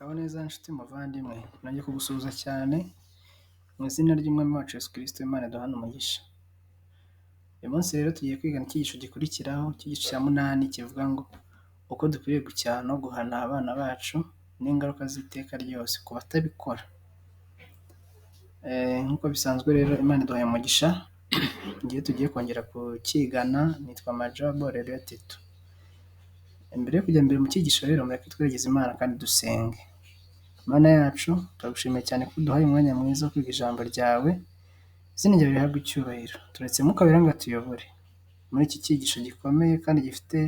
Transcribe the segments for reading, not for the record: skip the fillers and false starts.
Uraho neza nshuti muvandimwe, nongeye kugusuhuza cyane mu izina ry'Umwami wacu Yesu Kristo, Imana iduhane umugisha. Uyu munsi rero tugiye kwigana icyigisho gikurikiraho, icyigisho cya munani kivuga ngo uko dukwiriye gucyaha no guhana abana bacu n'ingaruka z'iteka ryose ku batabikora. Nk'uko bisanzwe rero Imana iduhaye umugisha, igihe tugiye kongera kukigana nitwa Majabu Areruya Tito. Mbere yo kujya mbere mu cyigisho rero mureke twegeze Imana kandi dusenge. Mana yacu turagushimiye cyane ko uduhaye umwanya mwiza wo kwiga ijambo ryawe, izina ryawe rihabwe icyubahiro. Turetse Mwuka Wera ngo atuyobore muri iki cyigisho gikomeye kandi gifite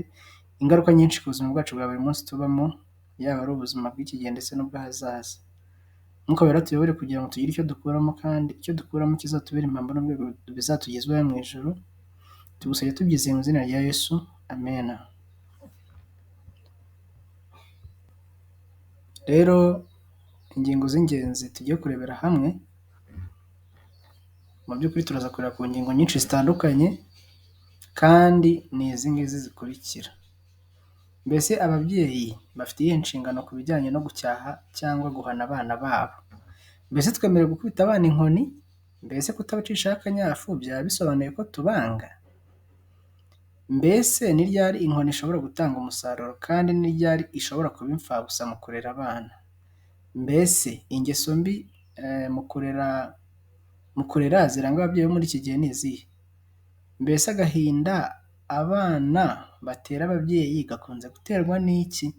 ingaruka nyinshi ku buzima bwacu bwa buri munsi tubamo, yaba ari ubuzima bw'iki gihe ndetse n'ubw'ahazaza. Mwuka Wera atuyobore kugira ngo tugire icyo dukuramo kandi icyo dukuramo kizatubere impamba n'urwego bizatugeza iwawe mu ijuru, tugusabye tubyizeye mu izina rya Yesu, amena. Rero ingingo z'ingenzi tugiye kurebera hamwe, mu by'ukuri turaza kureba ku ngingo nyinshi zitandukanye kandi ni izi ngizi zikurikira. Mbese ababyeyi bafite iyihe nshingano ku bijyanye no gucyaha cyangwa guhana abana babo? Mbese twemerewe gukubita abana inkoni? Mbese kutabacishaho akanyafu byaba bisobanuye ko tubanga? Mbese ni ryari inkoni ishobora gutanga umusaruro kandi ni ryari ishobora kuba imfabusa mu kurera abana? Mbese ingeso mbi mu kurera ziranga ababyeyi bo muri iki gihe ni izihe? Mbese agahinda abana batera ababyeyi gakunze guterwa n'iki?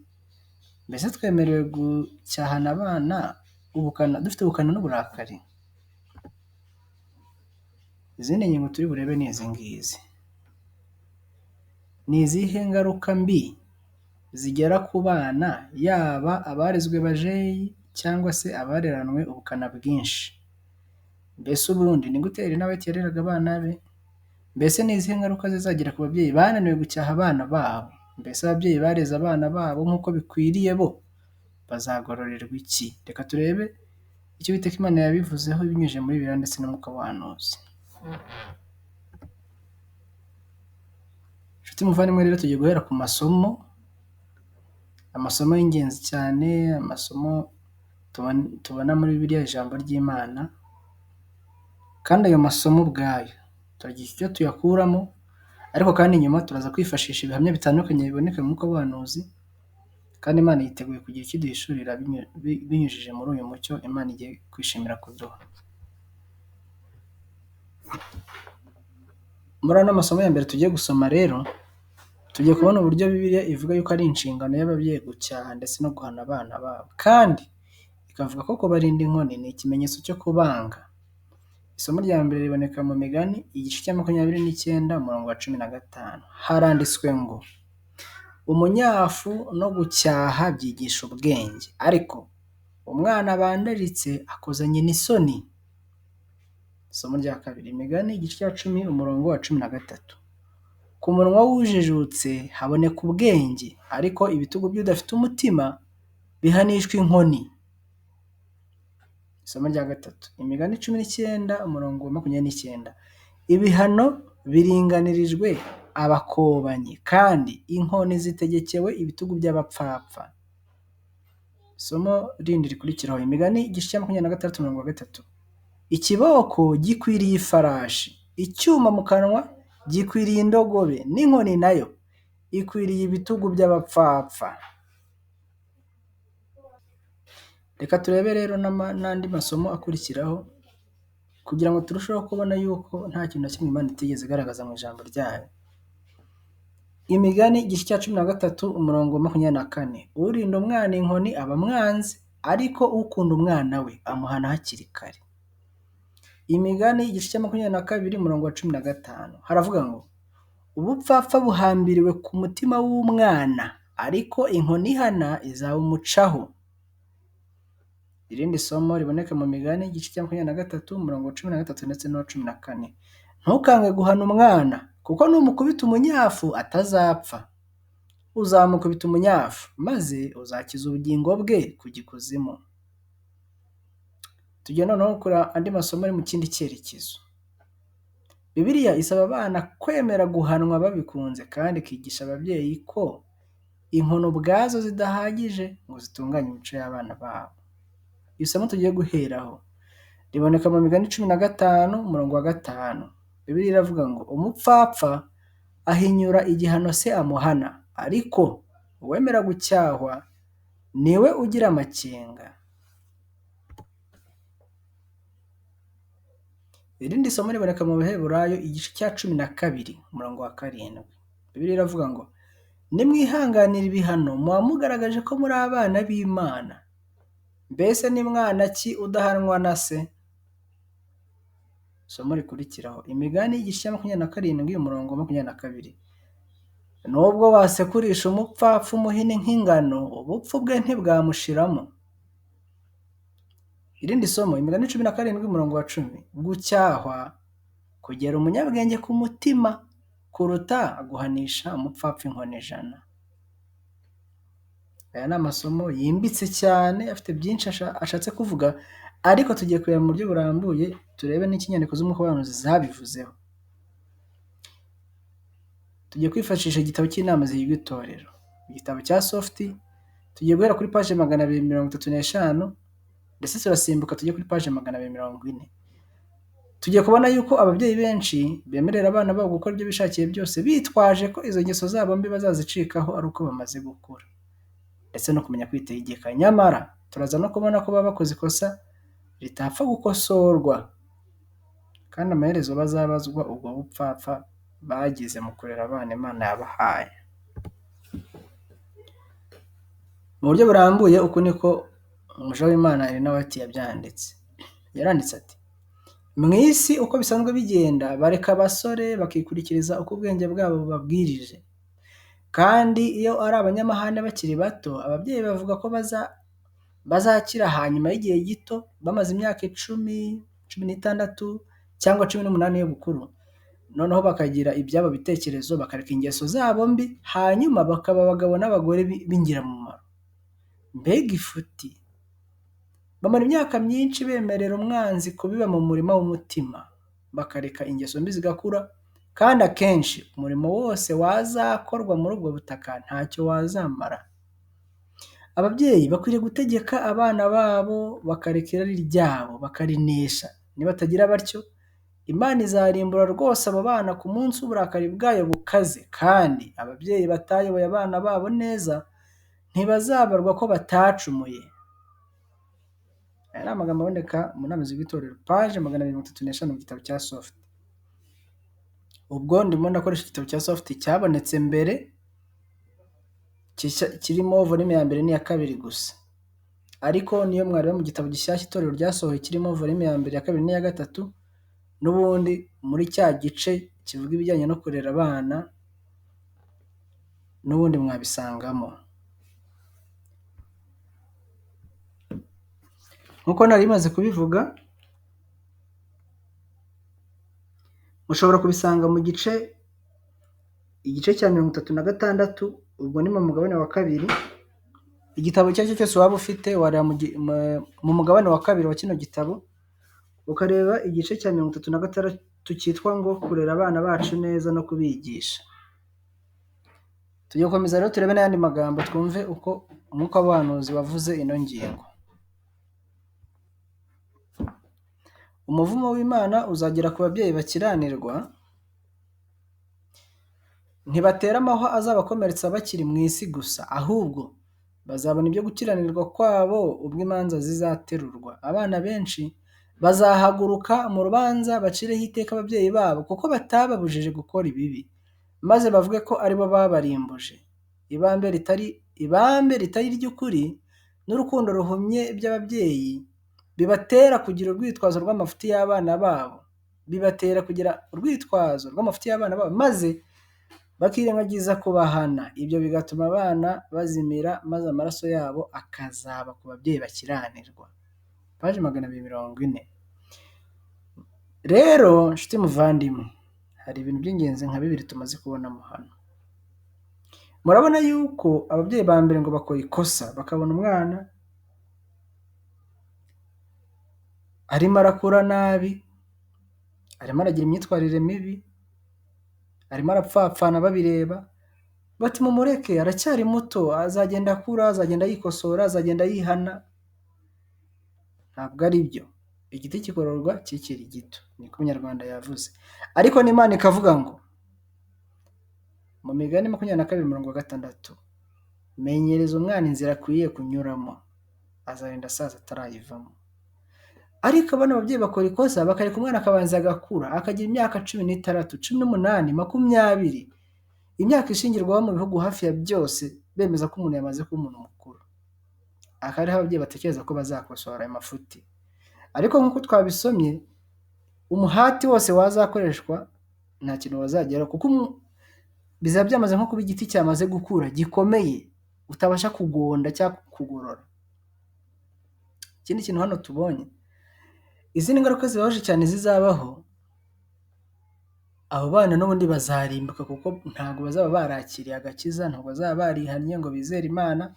Mbese twemerewe gucyahana abana dufite ubukana n'uburakari? Izindi ngingo turi burebe ni izi ngizi. Ni izihe ngaruka mbi zigera ku bana yaba abarezwe bajeyi cyangwa se abareranwe ubukana bwinshi? Mbese ubundi ni gute Elena White yareraga abana be? Mbese ni izihe ngaruka zizagera ku babyeyi bananiwe gucyaha abana babo? Mbese ababyeyi bareze abana babo nk'uko bikwiriye bo bazagororerwa iki? Reka turebe icyo Uwiteka Imana yabivuzeho binyujije muri Bibiliya ndetse n'Umwuka w'ubuhanuzi. Nshuti muvandimwe rero tugiye guhera ku masomo, amasomo y'ingenzi cyane, amasomo tubona muri Bibiliya ijambo ry'Imana, kandi ayo masomo ubwayo turagira icyo tuyakuramo, ariko kandi nyuma turaza kwifashisha ibihamya bitandukanye biboneka mu mwuka w'ubuhanuzi, kandi Imana yiteguye kugira icyo iduhishurira binyujije muri uyu mucyo Imana igiye kwishimira kuduha. Muri ano masomo ya mbere tugiye gusoma rero, tugiye kubona uburyo Bibiliya ivuga yuko ari inshingano y'ababyeyi gucyaha ndetse no guhana abana babo, kandi ikavuga ko kubarinda inkoni ni ikimenyetso cyo kubanga. Isomo rya mbere riboneka mu Migani igice cya 29 umurongo wa 15. Haranditswe ngo umunyafu no gucyaha byigisha ubwenge, ariko umwana bandaritse akoza nyina isoni. Isomo rya kabiri, Imigani igice cya 10 umurongo wa 13. Ku munwa w'ujijutse haboneka ubwenge, ariko ibitugu by'udafite umutima bihanishwa inkoni. Isomo rya gatatu, Imigani 19 umurongo wa 29. Ibihano biringanirijwe abakobanyi, kandi inkoni zitegekewe ibitugu by'abapfapfa. Isomo rindi rikurikiraho, Imigani igice cya 26 umurongo wa 3. Ikiboko gikwiriye ifarashi, icyuma mu kanwa gikwiriye indogobe, n'inkoni nayo ikwiriye ibitugu by'abapfapfa. Reka turebe rero n'andi masomo akurikiraho kugira ngo turusheho kubona yuko nta kintu na kimwe Imana itigeze igaragaza mu ijambo ryayo. Imigani igice cya 13 umurongo wa 24. Urinda umwana inkoni aba amwanze, ariko ukunda umwana we amuhana hakiri kare. Imigani igice cya 22 umurongo wa 15. Haravuga ngo ubupfapfa buhambiriwe ku mutima w'umwana, ariko inkoni ihana izawumucaho. Irindi somo riboneka mu Migani igice cya 23 umurongo wa 13 ndetse n'uwa 14. Ntukange guhana umwana, kuko numukubita umunyafu atazapfa. Uzamukubita umunyafu, maze uzakiza ubugingo bwe kujya ikuzimu. Tujya noneho kureba andi masomo ari mu kindi cyerekezo. Bibiliya isaba abana kwemera guhanwa babikunze, kandi ikigisha ababyeyi ko inkono ubwazo zidahagije ngo zitunganye imico y'abana babo. Isomo tugiye guheraho riboneka mu Migani 15 umurongo wa 5. Bibiliya iravuga ngo umupfapfa ahinyura igihano se amuhana, ariko uwemera gucyahwa niwe ugira amakenga. Irindi somo riboneka mu Baheburayo igice cya 12 umurongo wa 7. Bibiliya iravuga ngo nimwihanganira ibihano muba mugaragaje ko muri abana b'Imana. Mbese ni mwana ki udahanwa na se? Isomo rikurikiraho Imigani igice cya 27 umurongo wa 22. Nubwo wasekurisha umupfapfa umuhini nk'ingano, ubupfu bwe ntibwamushiramo. Irindi somo Imigani 17 umurongo wa 10. Gucyahwa kugera umunyabwenge ku mutima kuruta guhanisha umupfapfa inkoni 100. Aya ni amasomo yimbitse cyane afite byinshi ashatse kuvuga, ariko tugiye kureba mu buryo burambuye turebe n'icyo inyandiko z'umwuka w'ubuhanuzi zabivuzeho. Tugiye kwifashisha igitabo cy'inama zigirwa itorero, igitabo cya Soft. Tugiye guhera kuri paje 235 ndetse turasimbuka tujye kuri paje 240. Tugiye kubona yuko ababyeyi benshi bemerera abana babo gukora ibyo bishakiye byose bitwaje ko izo ngeso zabo mbi bazazicikaho ari uko bamaze gukura ndetse no kumenya kwitegeka. Nyamara turaza no kubona ko baba bakoze ikosa ritapfa gukosorwa, kandi amaherezo bazabazwa ubwo bupfapfa bagize mu kurera abana Imana yabahaye. Mu buryo burambuye uku niko umuja w'Imana Elena White yabyanditse. Yaranditse ati: mu isi uko bisanzwe bigenda, bareka abasore bakikurikiriza uko ubwenge bwabo bubabwirije. Kandi iyo ari abanyamahane bakiri bato, ababyeyi bavuga ko bazakira hanyuma y'igihe gito, bamaze imyaka 10, 16 cyangwa 18 y'ubukuru. Noneho bakagira ibyabo bitekerezo, bakareka ingeso zabo mbi, hanyuma bakaba abagabo n'abagore b'ingirakamaro. Mbega ifuti! Bamara imyaka myinshi bemerera umwanzi kubiba mu murima w'umutima, bakareka ingeso mbi zigakura, kandi akenshi umurimo wose wazakorwa muri ubwo butaka ntacyo wazamara. Ababyeyi bakwiriye gutegeka abana babo bakareka irari ryabo bakarinesha. Nibatagira batyo, Imana izarimbura rwose abo bana ku munsi w'uburakari bwayo bukaze, kandi ababyeyi batayoboye abana babo neza ntibazabarwa ko batacumuye. Aya ni amagambo aboneka mu nama z'itorero paje 235 mu gitabo cya Soft. Ubwo ndimo ndakoresha igitabo cya Soft cyabonetse mbere, kirimo volume ya mbere n'iya kabiri gusa. Ariko niyo mwareba mu gitabo gishyashya itorero ryasohoye kirimo volume ya mbere, ya kabiri n'iya gatatu, n'ubundi muri cya gice kivuga ibijyanye no kurera abana n'ubundi mwabisangamo. Nkuko nari maze kubivuga, mushobora kubisanga mu gice igice cya 36, ubwo ni mu mugabane wa kabiri. Igitabo icyo ari cyo cyose waba ufite wareba mu mugabane wa kabiri wa kino gitabo, ukareba igice cya 36 cyitwa ngo kurera abana bacu neza no kubigisha. Tugiye gukomeza rero turebe n'ayandi magambo twumve uko umwuka w'ubuhanuzi wavuze ino ngingo. Umuvumo w'Imana uzagera ku babyeyi bakiranirwa, ntibatera amahwa azabakomeretsa bakiri mu isi gusa, ahubwo bazabona ibyo gukiranirwa kwabo ubwo imanza zizaterurwa. Abana benshi bazahaguruka mu rubanza bacireho iteka ababyeyi babo kuko batababujije gukora ibibi, maze bavuge ko aribo babarimbuje. Ibambe ritari iry'ukuri n'urukundo ruhumye by'ababyeyi bibatera kugira urwitwazo rw'amafuti y'abana babo, bibatera kugira urwitwazo rw'amafuti y'abana babo, maze bakirengagiza kubahana. Ibyo bigatuma abana bazimira, maze amaraso yabo akazaba ku babyeyi bakiranirwa. Paje 240. Rero nshuti muvandimwe, hari ibintu by'ingenzi nka bibiri tumaze kubonamo hano. Murabona yuko ababyeyi ba mbere ngo bakora ikosa, bakabona umwana arimo arakura nabi, arimo aragira imyitwarire mibi, arimo arapfapfana babireba, Bati mumureke aracyari muto, azagenda akura, azagenda yikosora, azagenda yihana. Ntabwo ari byo. Igiti kigororwa kikiri gito, niko Umunyarwanda yavuze. Ariko n'Imana ikavuga ngo mu Migani 22:6, menyereza umwana inzira akwiriye kunyuramo, azarinda asaza atarayivamo. Ariko bano babyeyi bakora ikosa, bakareka umwana akabanza agakura, akagira imyaka 16, 18, 20, imyaka ishingirwaho mu bihugu hafi ya byose bemeza ko umuntu yamaze kuba umuntu mukuru. Akaba ariho ababyeyi batekereza ko bazakosora ayo mafuti. Ariko nk'uko twabisomye, umuhati wose wazakoreshwa nta kintu wazageraho, kuko bizaba byamaze nko kuba igiti cyamaze gukura gikomeye, utabasha kugonda cyangwa kugorora. Ikindi kintu hano tubonye, izindi ngaruka zibabaje cyane zizabaho, abo bana n'ubundi bazarimbuka kuko ntabwo bazaba barakiriye agakiza, ntabwo bazaba barihannye ngo bizere Imana,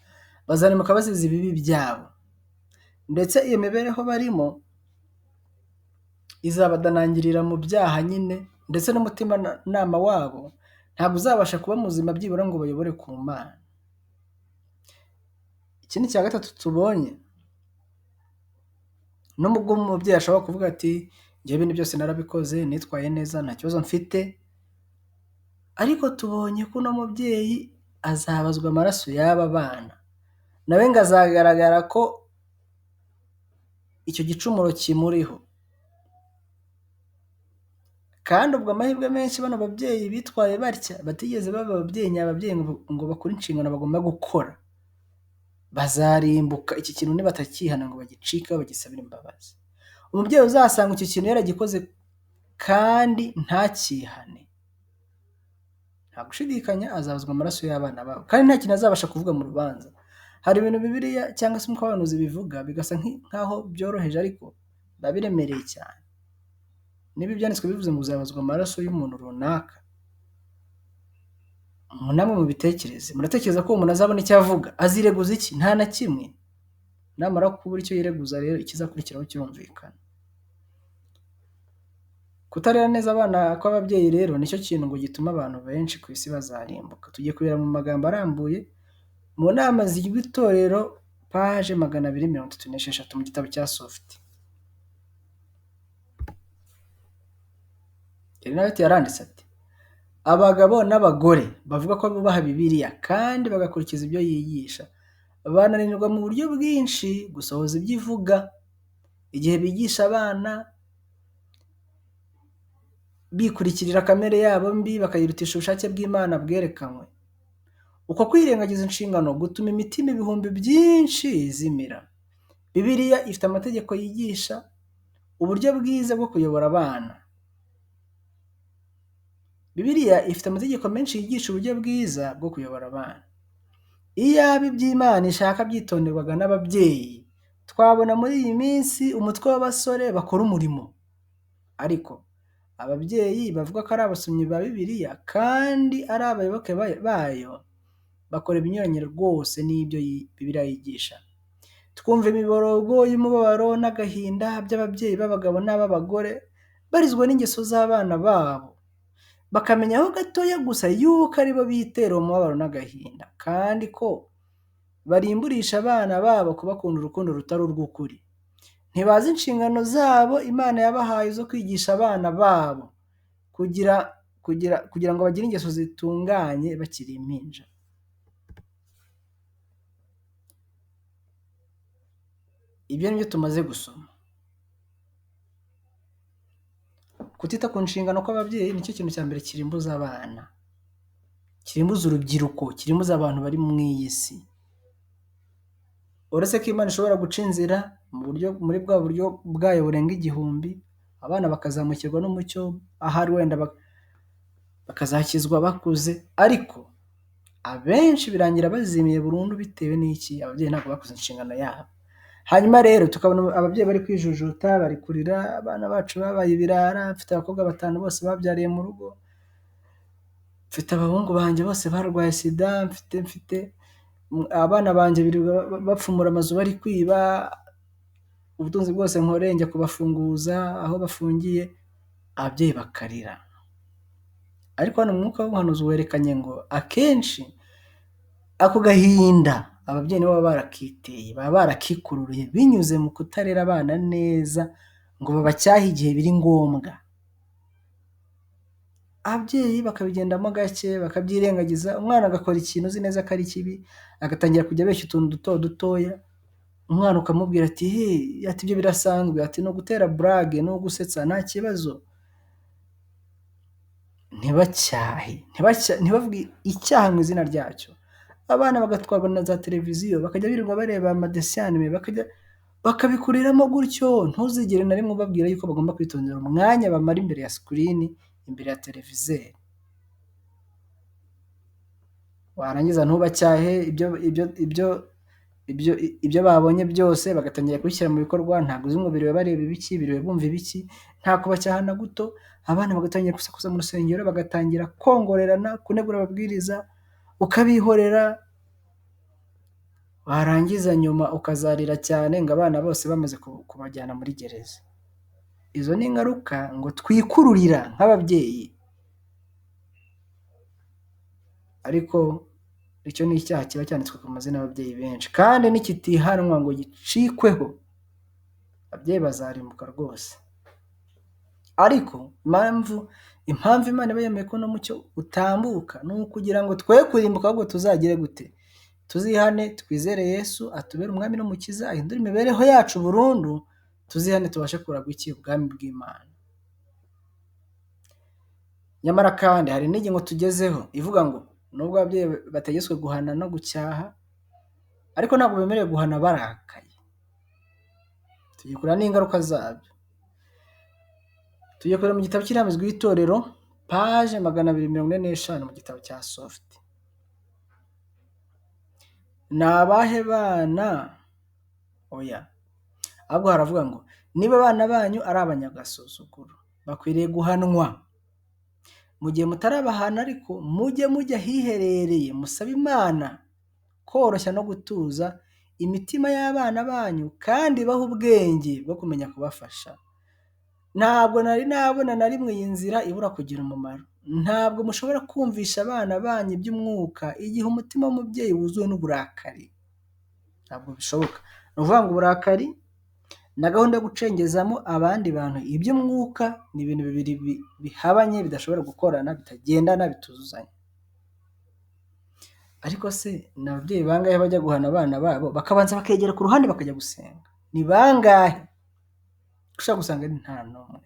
bazarimbuka bazize ibibi byabo. Ndetse iyo mibereho barimo izabadanangirira mu byaha nyine, ndetse n'umutimanama wabo ntabwo uzabasha kuba muzima byibura ngo bayobore ku Mana. Ikindi cya gatatu tubonye, nubwo umubyeyi ashobora kuvuga ati njyewe ibintu byose narabikoze, nitwaye neza, nta kibazo mfite, ariko tubonye ko uno mubyeyi azabazwa amaraso y'aba bana, nawe ngo azagaragara ko icyo gicumuro kimuriho. Kandi ubwo amahirwe menshi bano babyeyi bitwaye batya, batigeze baba ababyeyi nyababyeyi ngo bakore inshingano bagomba gukora, bazarimbuka iki kintu nibatakihana ngo bagicikeho bagisabire imbabazi. Umubyeyi uzasanga icyo kintu yaragikoze kandi ntakihane, nta gushidikanya azabazwa amaraso y'abana babo, kandi nta kintu azabasha kuvuga mu rubanza. Hari ibintu Bibiliya cyangwa se umwuka w'abahanuzi bivuga bigasa nk'aho byoroheje, ariko biba biremereye cyane. Niba ibyanditswe bivuze ngo uzabazwa amaraso y'umuntu runaka, namwe mubitekereze, muratekereza ko uwo muntu azabona icyo avuga? Azireguza iki? Nta na kimwe. Namara kubura icyo yireguza rero, ikizakurikiraho kirumvikana. Kutarera neza abana kw'ababyeyi rero nicyo kintu ngo gituma abantu benshi ku isi bazarimbuka. Tugiye kubireba mu magambo arambuye mu nama zigirwa itorero, paje 236 mu gitabo cya Soft. Ellen White yaranditse ati abagabo n'abagore bavuga ko bubaha Bibiliya kandi bagakurikiza ibyo yigisha, bananirwa mu buryo bwinshi gusohoza ibyo ivuga. Igihe bigisha abana bikurikirira kamere yabo mbi, bakayirutisha ubushake bw'Imana bwerekanywe. Uko kwirengagiza inshingano gutuma imitima ibihumbi byinshi izimira. Bibiliya ifite amategeko yigisha uburyo bwiza bwo kuyobora abana. Bibiliya ifite amategeko menshi yigisha uburyo bwiza bwo kuyobora abana. Iyaba iby'Imana ishaka byitonderwaga n'ababyeyi, twabona muri iyi minsi umutwe w'abasore bakora umurimo. Ariko ababyeyi bavuga ko ari abasomyi ba Bibiliya kandi ari abayoboke bayo, bakora ibinyuranye rwose n'ibyo Bibiliya yigisha. Twumva imiborogo y'umubabaro n'agahinda by'ababyeyi b'abagabo n'ab'abagore barizwa n'ingeso z'abana babo, bakamenyaho gatoya gusa yuko aribo bitera umubabaro n'agahinda, kandi ko barimburisha abana babo kubakunda urukundo rutari urw'ukuri. Ntibazi inshingano zabo Imana yabahaye zo kwigisha abana babo kugira ngo bagire ingeso zitunganye bakiri impinja. Ibyo nibyo tumaze gusoma. Kutita ku nshingano kw'ababyeyi nicyo kintu cya mbere kirimbuza abana, kirimbuza urubyiruko, kirimbuza abantu bari mu iyi si. Uretse ko Imana ishobora guca inzira muri bwa buryo bwayo burenga 1000, abana bakazamukirwa n'umucyo, ahari wenda bakazakizwa bakuze, ariko abenshi birangira bazimiye burundu bitewe n'iki? Ababyeyi ntabwo bakoze inshingano yabo. Hanyuma rero tukabona ababyeyi bari kwijujuta, bari kurira, abana bacu babaye ibirara, mfite abakobwa 5 bose babyariye mu rugo, mfite abahungu banjye bose barwaye sida, mfite abana banjye birirwa bapfumura amazu bari kwiba, ubutunzi bwose nkoreye njya kubafunguza aho bafungiye, ababyeyi bakarira. Ariko hano umwuka w'ubuhanuzi werekanye ngo akenshi ako gahinda ababyeyi nibo baba barakiteye, baba barakikururiye binyuze mu kutarera abana neza ngo babacyahe igihe biri ngombwa. Ababyeyi bakabigendamo gake, bakabyirengagiza, umwana agakora ikintu uzi neza ko ari kibi, agatangira kujya abeshya utuntu duto dutoya, umwana ukamubwira ati he, ati ibyo birasanzwe, ati ni ugutera burage, ni ugusetsa, nta kibazo. Ntibacyahe, ntibavuge icyaha mu izina ryacyo. Abana bagatwarwa na za televiziyo, bakajya birirwa bareba amadesiyanime, bakajya bakabikuriramo gutyo. Ntuzigere na rimwe ubabwira yuko bagomba kwitondera umwanya bamara imbere ya sikirini, imbere ya televizeri. Warangiza ntubacyahe ibyo babonye byose bagatangira kubishyira mu bikorwa. Ntabwo uzi ngo biriwe bareba ibiki, biriwe bumva ibiki, nta kubacyaha na guto. Abana bagatangira gusakuza mu rusengero, bagatangira kongorerana, kunegura ababwiriza, ukabihorera. Warangiza nyuma ukazarira cyane ngo abana bose bamaze kubajyana muri gereza. Izo ni ingaruka ngo twikururira nk'ababyeyi. Ariko icyo ni icyaha kiba cyanditswe ku mazina y'ababyeyi benshi, kandi nikitihanwa ngo gicikweho, ababyeyi bazarimbuka rwose. Ariko impamvu Imana iba yemeye ko uno mucyo utambuka ni ukugira ngo twe kurimbuka, ahubwo tuzagire gute? Tuzihane, twizere Yesu atubere umwami n'umukiza, ahindure imibereho yacu burundu, tuzihane tubashe kuragwa iki? Ubwami bw'Imana. Nyamara kandi hari n'ingingo tugezeho ivuga ngo nubwo ababyeyi bategetswe guhana no gucyaha, ariko ntabwo bemerewe guhana barakaye. Tugiye kureba n'ingaruka zabyo. Tugiye kureba mu gitabo cy'Inama y'Itorero, paje 245 mu gitabo cya Soft. Ni abahe bana? Oya. Ahubwo haravuga ngo niba abana banyu ari abanyagasuzuguro, bakwiriye guhanwa. Mu gihe mutarabahana ariko mujye mujya ahiherereye musabe Imana koroshya no gutuza imitima y'abana banyu, kandi ibahe ubwenge bwo kumenya kubafasha. Ntabwo nari nabona na rimwe iyi nzira ibura kugira umumaro. Ntabwo mushobora kumvisha abana banyu iby'umwuka igihe umutima w'umubyeyi wuzuwe n'uburakari. Ntabwo bishoboka. Ni ukuvuga ngo uburakari na gahunda yo gucengezamo abandi bantu iby'umwuka ni ibintu bibiri bihabanye, bidashobora gukorana, bitagendana, bituzuzanya. Ariko se ni ababyeyi bangahe bajya guhana abana babo bakabanza bakegera ku ruhande bakajya gusenga? Ni bangahe? Ushobora gusanga ari nta n'umwe.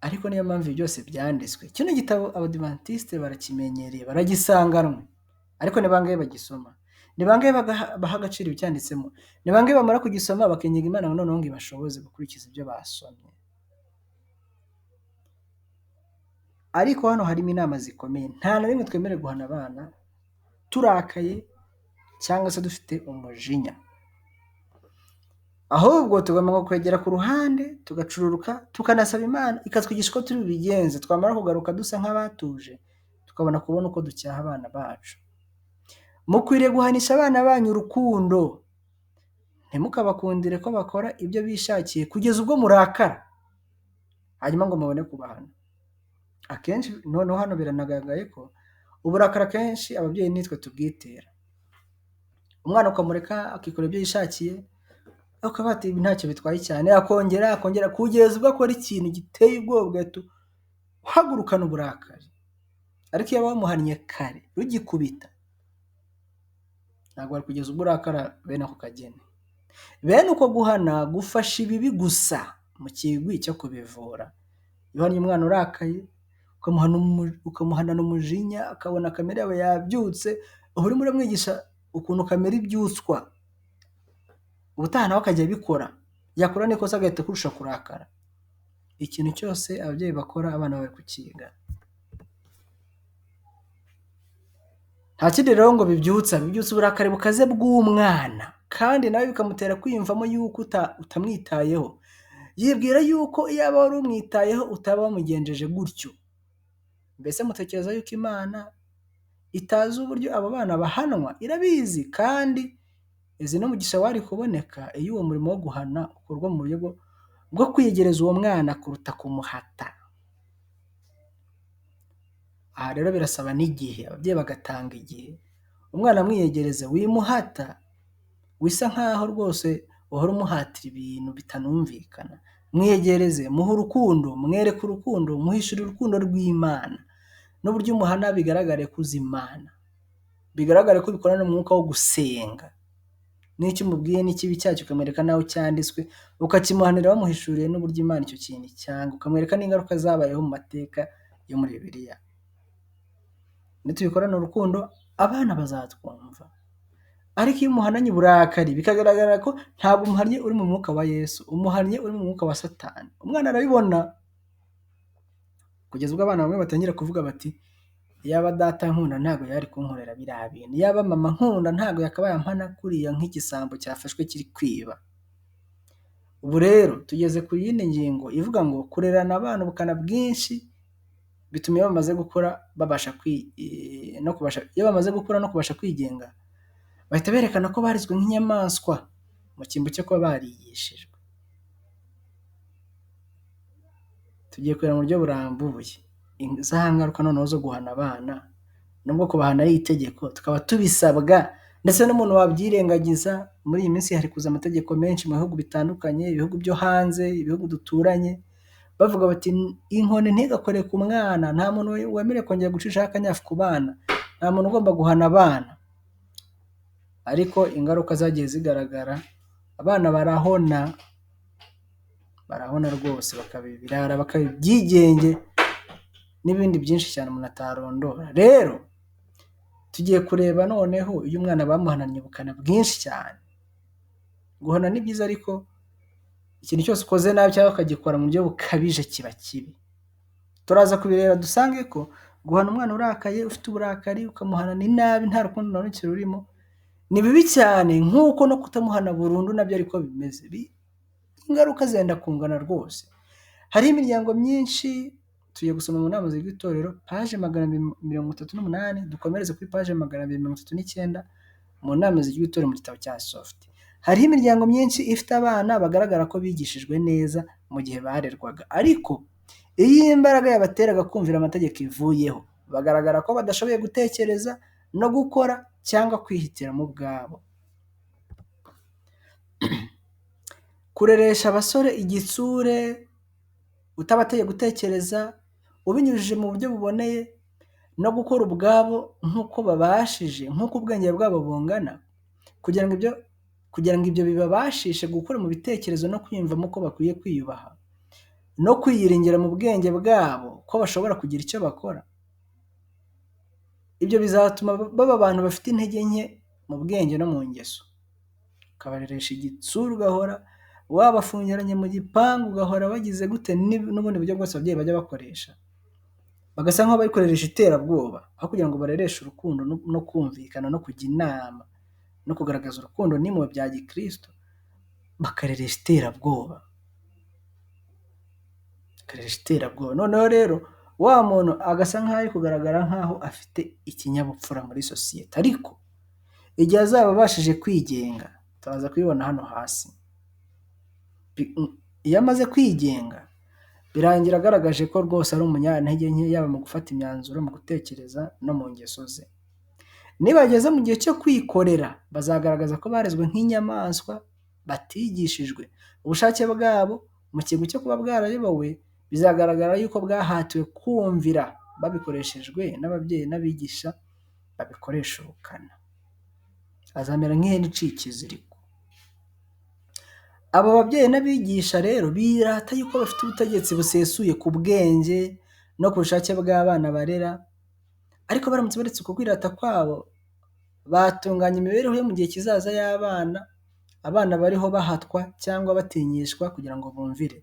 Ariko niyo mpamvu ibi byose byanditswe. Kino gitabo Abadivantisite barakimenyereye, baragisanganwe. Ariko ni bangahe bagisoma? Ni bangahe baha agaciro ibyanditsemo? Ni bangahe bamara kugisoma bakinginga Imana ngo noneho ngo ibashoboze gukurikiza ibyo basomye? Ariko hano harimo inama zikomeye. Nta na rimwe twemerewe guhana abana turakaye cyangwa se dufite umujinya. Ahubwo tugomba kwegera ku ruhande, tugacururuka, tukanasaba Imana ikatwigisha uko turi bubigenze. Twamara kugaruka dusa nk'abatuje, tukabona kubona uko ducyaha abana bacu. Mukwiriye guhanisha abana banyu urukundo. Ntimukabakundire ko bakora ibyo bishakiye kugeza ubwo murakara, hanyuma ngo mubone kubahana. Akenshi noneho hano biranagaragaye ko uburakari akenshi ababyeyi nitwe tubwitera. Umwana ukamureka akikora ibyo yishakiye, akaba ati ntacyo bitwaye cyane, akongera akongera kugeza ubwo akora ikintu giteye ubwoba, ugahita uhagurukana uburakari. Ariko iyo bamuhannye kare rugikubita, ntabwo bari kugeza ubwo urakara bene ako kageni. Bene uko guhana gufasha ibibi gusa mu kigwi cyo kubivura. Iyo uhannye umwana urakaye, ukamuhanana umujinya, akabona kamere yawe yabyutse, uba urimo uramwigisha ukuntu kamere ibyutswa. Ubutaha nawe akajya abikora, yakora n'ikosa agahita akurusha kurakara. Ikintu cyose ababyeyi bakora abana bari kukiga. Nta kindi rero ngo bibyutsa uburakari bukaze bw'umwana, kandi nawe bikamutera kwiyumvamo yuko utamwitayeho. Yibwira yuko iyaba wari umwitayeho utaba wamugenjeje gutyo. Mbese mutekereza yuko Imana itazi uburyo abo bana bahanwa? Irabizi, kandi izi n'umugisha wari kuboneka iyo uwo murimo wo guhana ukorwa mu buryo bwo kwiyegereza uwo mwana kuruta kumuhata. Aha rero birasaba n'igihe, ababyeyi bagatanga igihe. Umwana amwiyegereze, wimuhata, wisa nkaho rwose uhora umuhatira ibintu bitanumvikana. Mwiyegereze, muhe urukundo, mwereke urukundo, muhishurire urukundo rw'Imana. N'uburyo umuhana bigaragare ko uzi Imana. Bigaragare ko ubikorana umwuka wo gusenga. N'icyo umubwiye n'ikibi cyacyo ukamwereka n'aho cyanditswe, ukakimuhanira wamuhishuriye n'uburyo Imana icyo kintu icyanga, ukamwereka n'ingaruka zabayeho mu mateka yo muri Bibiliya. Nitubikorana urukundo, abana bazatwumva. Ariko iyo umuhananye uburakari, bikagaragara ko ntabwo umuhannye uri mu mwuka wa Yesu, umuhannye uri mu mwuka wa Satani. Umwana arabibona. Kugeza ubwo abana bamwe batangira kuvuga bati, yaba data nkunda ntabwo yari kunkorera biriya bintu, yaba mama nkunda ntabwo yakabaye ampana kuriya nk'igisambo cyafashwe kiri kwiba. Ubu rero tugeze ku yindi ngingo ivuga ngo kurerana abana ubukana bwinshi bituma iyo bamaze gukura babasha no kubasha, iyo bamaze gukura no kubasha kwigenga, bahita berekana ko barezwe nk'inyamaswa mu cyimbo cyo kuba barigishijwe. Tugiye kureba mu buryo burambuye za ngaruka noneho zo guhana abana, nubwo kubahana ari itegeko tukaba tubisabwa, ndetse n'umuntu wabyirengagiza. Muri iyi minsi hari kuza amategeko menshi mu bihugu bitandukanye, ibihugu byo hanze, ibihugu duturanye, bavuga bati inkoni ntigakore ku mwana, nta muntu wemerewe kongera gucishaho akanyafu ku bana, nta muntu ugomba guhana abana. Ariko ingaruka zagiye zigaragara, abana barahona, barahona rwose, bakaba ibirara, bakaba ibyigenge n'ibindi byinshi cyane umuntu atarondora. Rero tugiye kureba noneho iyo umwana bamuhananye ubukana bwinshi cyane. Guhana ni byiza, ariko ikintu cyose ukoze nabi cyangwa ukagikora mu buryo bukabije kiba kibi. Turaza kubireba dusange ko guhana umwana urakaye, ufite uburakari, ukamuhana inabi nta rukundo na ruke rurimo, ni bibi cyane nk'uko no kutamuhana burundu nabyo ariko bimeze. Ingaruka zenda kungana rwose. Hari imiryango myinshi, tugiye gusoma mu nama z'itorero paje 238, dukomereze kuri paje 239 mu nama z'itorero mu gitabo cya Soft. Hariho imiryango myinshi ifite abana bagaragara ko bigishijwe neza mu gihe barerwaga, ariko iyo imbaraga yabateraga kumvira amategeko ivuyeho, bagaragara ko badashoboye gutekereza no gukora cyangwa kwihitiramo ubwabo. Kureresha abasore igitsure, utabateye gutekereza, ubinyujije mu buryo buboneye no gukora ubwabo nk'uko babashije, nk'uko ubwenge bwabo bungana, kugira ngo ibyo bibabashishe gukura mu bitekerezo no kwiyumvamo ko bakwiye kwiyubaha no kwiyiringira mu bwenge bwabo ko bashobora kugira icyo bakora. Ibyo bizatuma baba abantu bafite intege nke mu bwenge no mu ngeso. Ukabareresha igitsure, ugahora wabafungiranye mu gipangu, ugahora bagize gute n'ubundi buryo bwose ababyeyi bajya bakoresha, bagasa nk'aho bari kureresha iterabwoba, aho kugira ngo barereshe urukundo no kumvikana no kujya inama no kugaragaza urukundo n'impuhwe bya gikristo, bakareresha iterabwoba. Bakareresha iterabwoba. Noneho rero wa muntu agasa nk'aho ari kugaragara nk'aho afite ikinyabupfura muri sosiyete, ariko igihe azaba abashije kwigenga, turaza kubibona hano hasi. Iyo amaze kwigenga birangira agaragaje ko rwose ari umunyantege nke, yaba mu gufata imyanzuro, mu gutekereza no mu ngeso ze. Nibageze mu gihe cyo kwikorera, bazagaragaza ko barezwe nk'inyamaswa, batigishijwe. Ubushake bwabo mu kintu cyo kuba bwarayobowe, bizagaragara yuko bwahatiwe kumvira babikoreshejwe n'ababyeyi n'abigisha babikoresha ubukana. Azamera nk'ihene iciye ikiziriko. Abo babyeyi n'abigisha rero birata yuko bafite ubutegetsi busesuye ku bwenge no ku bushake bw'abana barera, ariko baramutse baretse uko kwirata kwabo, batunganya imibereho yo mu gihe kizaza y'abana, abana bariho bahatwa cyangwa batinyishwa kugira ngo bumvire.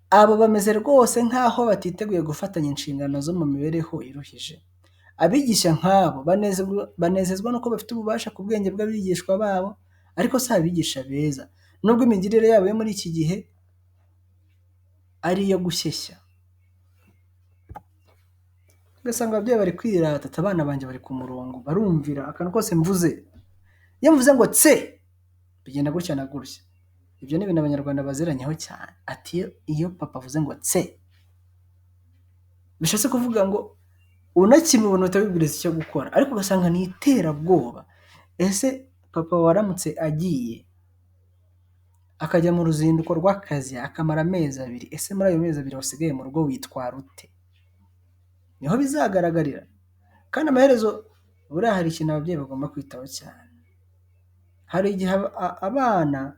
Abo bameze rwose nk'aho batiteguye gufatanya inshingano zo mu mibereho iruhije. Abigisha nk'abo banezezwa nuko bafite ububasha ku bwenge bw'abigishwa babo, ariko si abigisha beza, nubwo imigirire yabo yo muri iki gihe ari iyo gushyeshya. Ugasanga ababyeyi bari kwirata, ati abana banjye bari ku murongo, barumvira akantu kose mvuze. Iyo mvuze ngo tse, bigenda gutya na gutya. Ibyo ni ibintu Abanyarwanda baziranyeho cyane. Ati iyo papa avuze ngo tse, bishatse kuvuga ngo unakimubona uhita wibwiriza icyo gukora, ariko ugasanga ni iterabwoba. Ese papa waramutse agiye akajya mu ruzinduko rw'akazi akamara amezi 2, ese muri ayo mezi 2 wasigaye mu rugo witwara ute? Niho bizagaragarira. Kandi amaherezo buriya hari ikintu ababyeyi bagomba kwitaho cyane. Hari igihe abana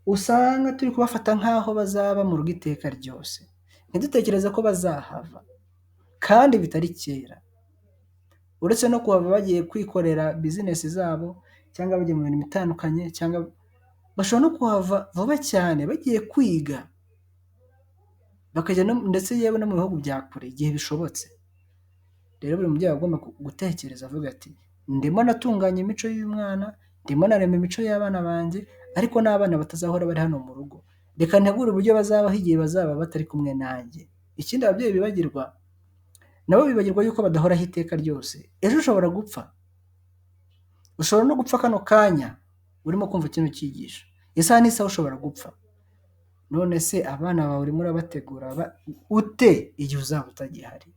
usanga turi kubafata nk'aho bazaba mu rugo iteka ryose, ntidutekereze ko bazahava kandi bitari kera. Uretse no kuhava bagiye kwikorera bizinesi zabo cyangwa bagiye mu mirimo itandukanye, cyangwa bashobora no kuhava vuba cyane bagiye kwiga, bakajya ndetse yewe no mu bihugu bya kure igihe bishobotse. Rero buri mubyeyi agomba gutekereza avuga ati ndimo natunganya imico y'uyu mwana, ndimo narema imico y'abana banjye, ariko n'abana batazahora bari hano mu rugo, reka ntegure uburyo bazabaho igihe bazaba batari kumwe nanjye. Ikindi ababyeyi bibagirwa, nabo bibagirwa yuko badahoraho iteka ryose. Ejo ushobora gupfa, ushobora no gupfa kano kanya urimo kumva kino cyigisho, isaha n'isaha ushobora gupfa. None se abana bawe urimo urabategura ute igihe uzaba utagihari?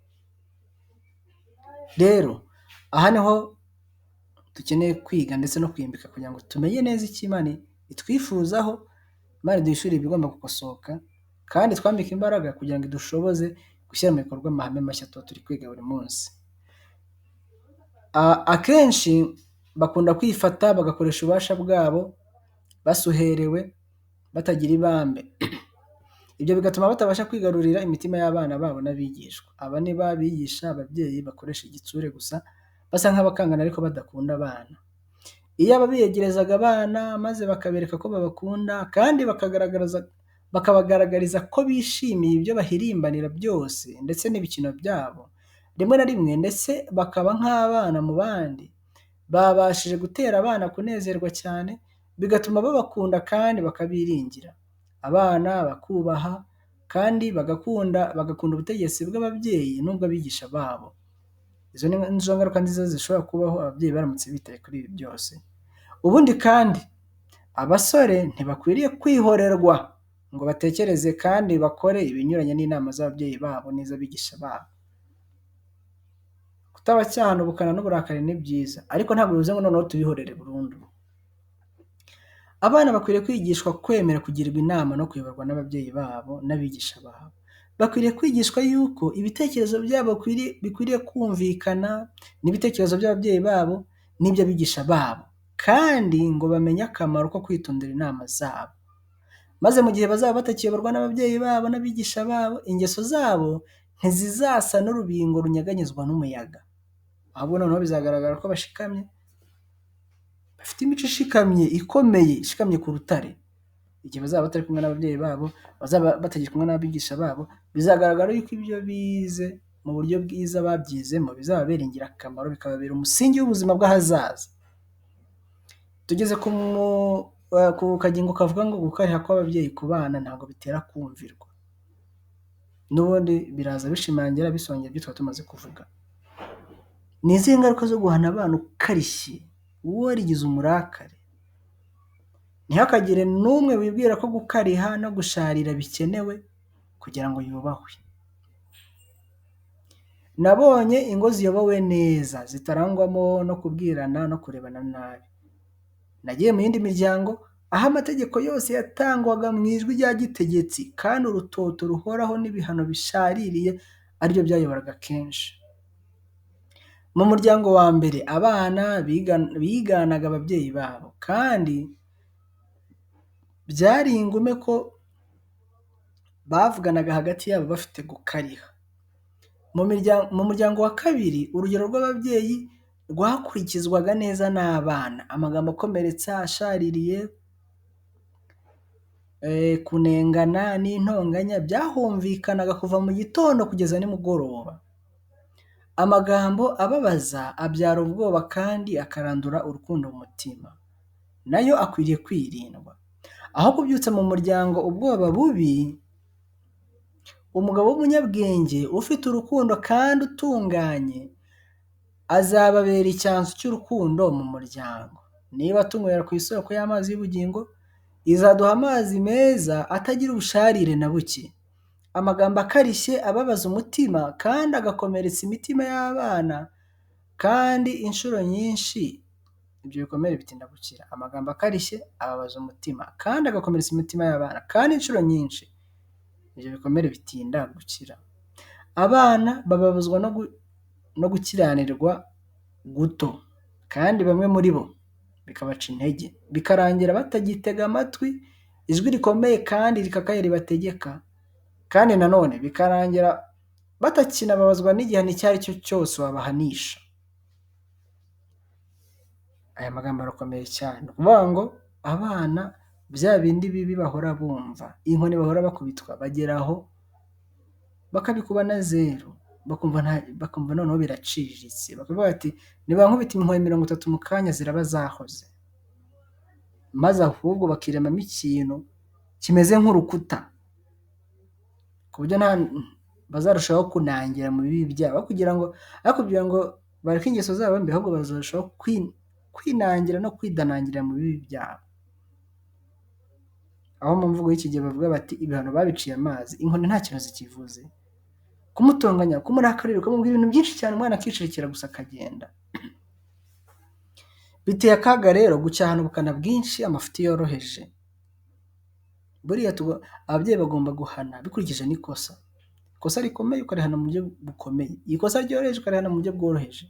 Rero aha niho dukeneye kwiga ndetse no kwimbika kugira ngo tumenye neza icyo Imana itwifuzaho, Imana iduhishurire ibigomba gukosoka, kandi twambike imbaraga kugira ngo idushoboze gushyira mu bikorwa amahame mashya tuba turi kwiga buri munsi. Akenshi bakunda kwifata bagakoresha ububasha bwabo basuherewe, batagira ibambe. Ibyo bigatuma batabasha kwigarurira imitima y'abana babo n'abigishwa. Aba ni ba bigisha ababyeyi bakoresha igitsure gusa, basa nk'abakangana ariko badakunda abana. Iyo ababiyegerezaga abana maze bakabereka ko babakunda kandi bakabagaragariza ko bishimiye ibyo bahirimbanira byose ndetse n'ibikino byabo, rimwe na rimwe ndetse bakaba nk'abana mu bandi, babashije gutera abana kunezerwa cyane, bigatuma babakunda kandi bakabiringira. Abana bakubaha kandi bagakunda ubutegetsi bw'ababyeyi n'ubw'abigisha babo. Izo ni zo ngaruka nziza zishobora kubaho ababyeyi baramutse bitaye kuri ibi byose. Ubundi kandi abasore ntibakwiriye kwihorerwa ngo batekereze kandi bakore ibinyuranye n'inama z'ababyeyi babo n'iz'abigisha babo. Kutabacyahana ubukana n'uburakari ni byiza, ariko ntabwo bivuze ngo noneho tubihorere burundu. Abana bakwiriye kwigishwa kwemera kugirwa inama no kuyoborwa n'ababyeyi babo n'abigisha babo. Bakwiriye kwigishwa yuko ibitekerezo byabo bikwiriye kumvikana n'ibitekerezo by'ababyeyi babo n'iby'abigisha babo, kandi ngo bamenye akamaro ko kwitondera inama zabo. Maze mu gihe bazaba batakiyoborwa n'ababyeyi babo n'abigisha babo, ingeso zabo ntizizasa n'urubingo runyeganyezwa n'umuyaga, ahubwo noneho bizagaragara ko bashikamye, bafite imico ishikamye ikomeye, ishikamye ku rutare. Igihe bazaba batari kumwe n'ababyeyi babo, bazaba batakiri kumwe n'abigisha babo, bizagaragara yuko ibyo bize mu buryo bwiza babyizemo bizababera ingirakamaro, bikababera umusingi w'ubuzima bw'ahazaza. Tugeze ku kagingo kavuga ngo gukariha kw'ababyeyi ku bana ntabwo bitera kumvirwa. N'ubundi biraza bishimangira bisongera ibyo twari tumaze kuvuga. Ni izihe ngaruka zo guhana abana ukarishye, warigize umurakare? Ntihakagire n'umwe wibwira ko gukariha no gusharira bikenewe kugira ngo yubahwe. Nabonye ingo ziyobowe neza zitarangwamo no kubwirana no kurebana nabi. Nagiye mu yindi miryango aho amategeko yose yatangwaga mu ijwi rya gitegetsi, kandi urutoto ruhoraho n'ibihano bishaririye aribyo byayoboraga kenshi. Mu muryango wa mbere abana biganaga ababyeyi babo, kandi byari ingume ko bavuganaga hagati yabo bafite gukariha. Mu muryango wa kabiri urugero rw'ababyeyi rwakurikizwaga neza n'abana. Amagambo akomeretsa, ashaririye, kunengana n'intonganya byahumvikanaga kuva mu gitondo kugeza nimugoroba. Amagambo ababaza abyara ubwoba kandi akarandura urukundo mu mutima, nayo akwiriye kwirindwa. Aho kubyutsa mu muryango ubwoba bubi, umugabo w'umunyabwenge ufite urukundo kandi utunganye azababera icyanzu cy'urukundo mu muryango. Niba tunywera ku isoko y'amazi y'ubugingo, Izaduha amazi meza atagira ubusharire na buke. Amagambo akarishye ababaza umutima kandi agakomeretsa imitima y'abana, kandi inshuro nyinshi ibyo bikomere bitinda gukira. Amagambo akarishye ababaza umutima kandi agakomeretsa imitima y'abana, kandi inshuro nyinshi ibyo bikomere bitinda gukira. Abana bababazwa no gukiranirwa guto, kandi bamwe muri bo bikabaca intege, bikarangira batagitega amatwi ijwi rikomeye kandi rikakaye ribategeka, kandi nanone bikarangira batakinababazwa n'igihano icyo ari cyo cyose wabahanisha. Aya magambo arakomeye cyane. Ni ukuvuga ngo abana bya bindi bibi bahora bumva, inkoni bahora bakubitwa, bagera aho bakabikuba na zeru, bakumva noneho biraciriritse, bakavuga bati nibankubita inkoni 30 mu kanya ziraba zahoze, maze ahubwo bakiremamo ikintu kimeze nk'urukuta, ku buryo bazarushaho kunangira mu bibi byabo, kugira ngo bareke ingeso zabo mbi, ahubwo bazarushaho kwinangira no kwidanangira mu bibi byabo. Aho mu mvugo y'iki gihe bavuga bati ibihano babiciye amazi, inkoni nta kintu zikivuze. Kumutonganya, kumurakarira, ukamubwira ibintu byinshi cyane, umwana akicecekera gusa akagenda. Biteye akaga rero gucyahana ubukana bwinshi amafuti yoroheje. Buriya ababyeyi bagomba guhana bikurikije n'ikosa. Ikosa rikomeye ukarihana mu buryo bukomeye, ikosa ryoroheje ukarihana mu buryo bworoheje.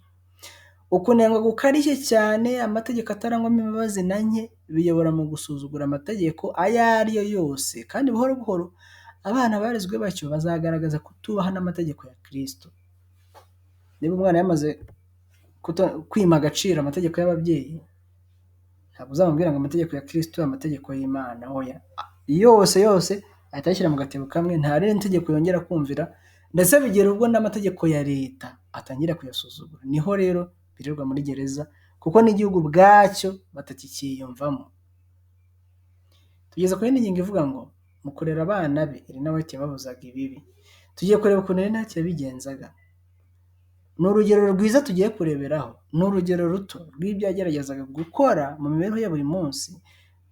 Ukunengwa gukarishye cyane, amategeko atarangwamo imbabazi na nke, biyobora mu gusuzugura amategeko ayo ari yo yose, kandi buhoro buhoro abana barezwe batyo bazagaragaza kutubaha n'amategeko ya Kristo. Niba umwana yamaze kwima agaciro amategeko y'ababyeyi, ntabwo uzamubwira ngo amategeko ya Kristo, amategeko y'Imana, oya. Yose yose ahita ayashyira mu gatebo kamwe, nta rindi tegeko yongera kumvira, ndetse bigera ubwo n'amategeko ya leta atangira kuyasuzugura. Niho rero birirwa muri gereza, kuko n'igihugu ubwacyo batakikiyumvamo. Tugeze ku yindi ngingo ivuga ngo mu kurera abana be, Elena White yababuzaga ibibi. Tugiye kureba ukuntu Elena White yabigenzaga. Ni urugero rwiza tugiye kureberaho, ni urugero ruto rw'ibyo yageragezaga gukora mu mibereho ya buri munsi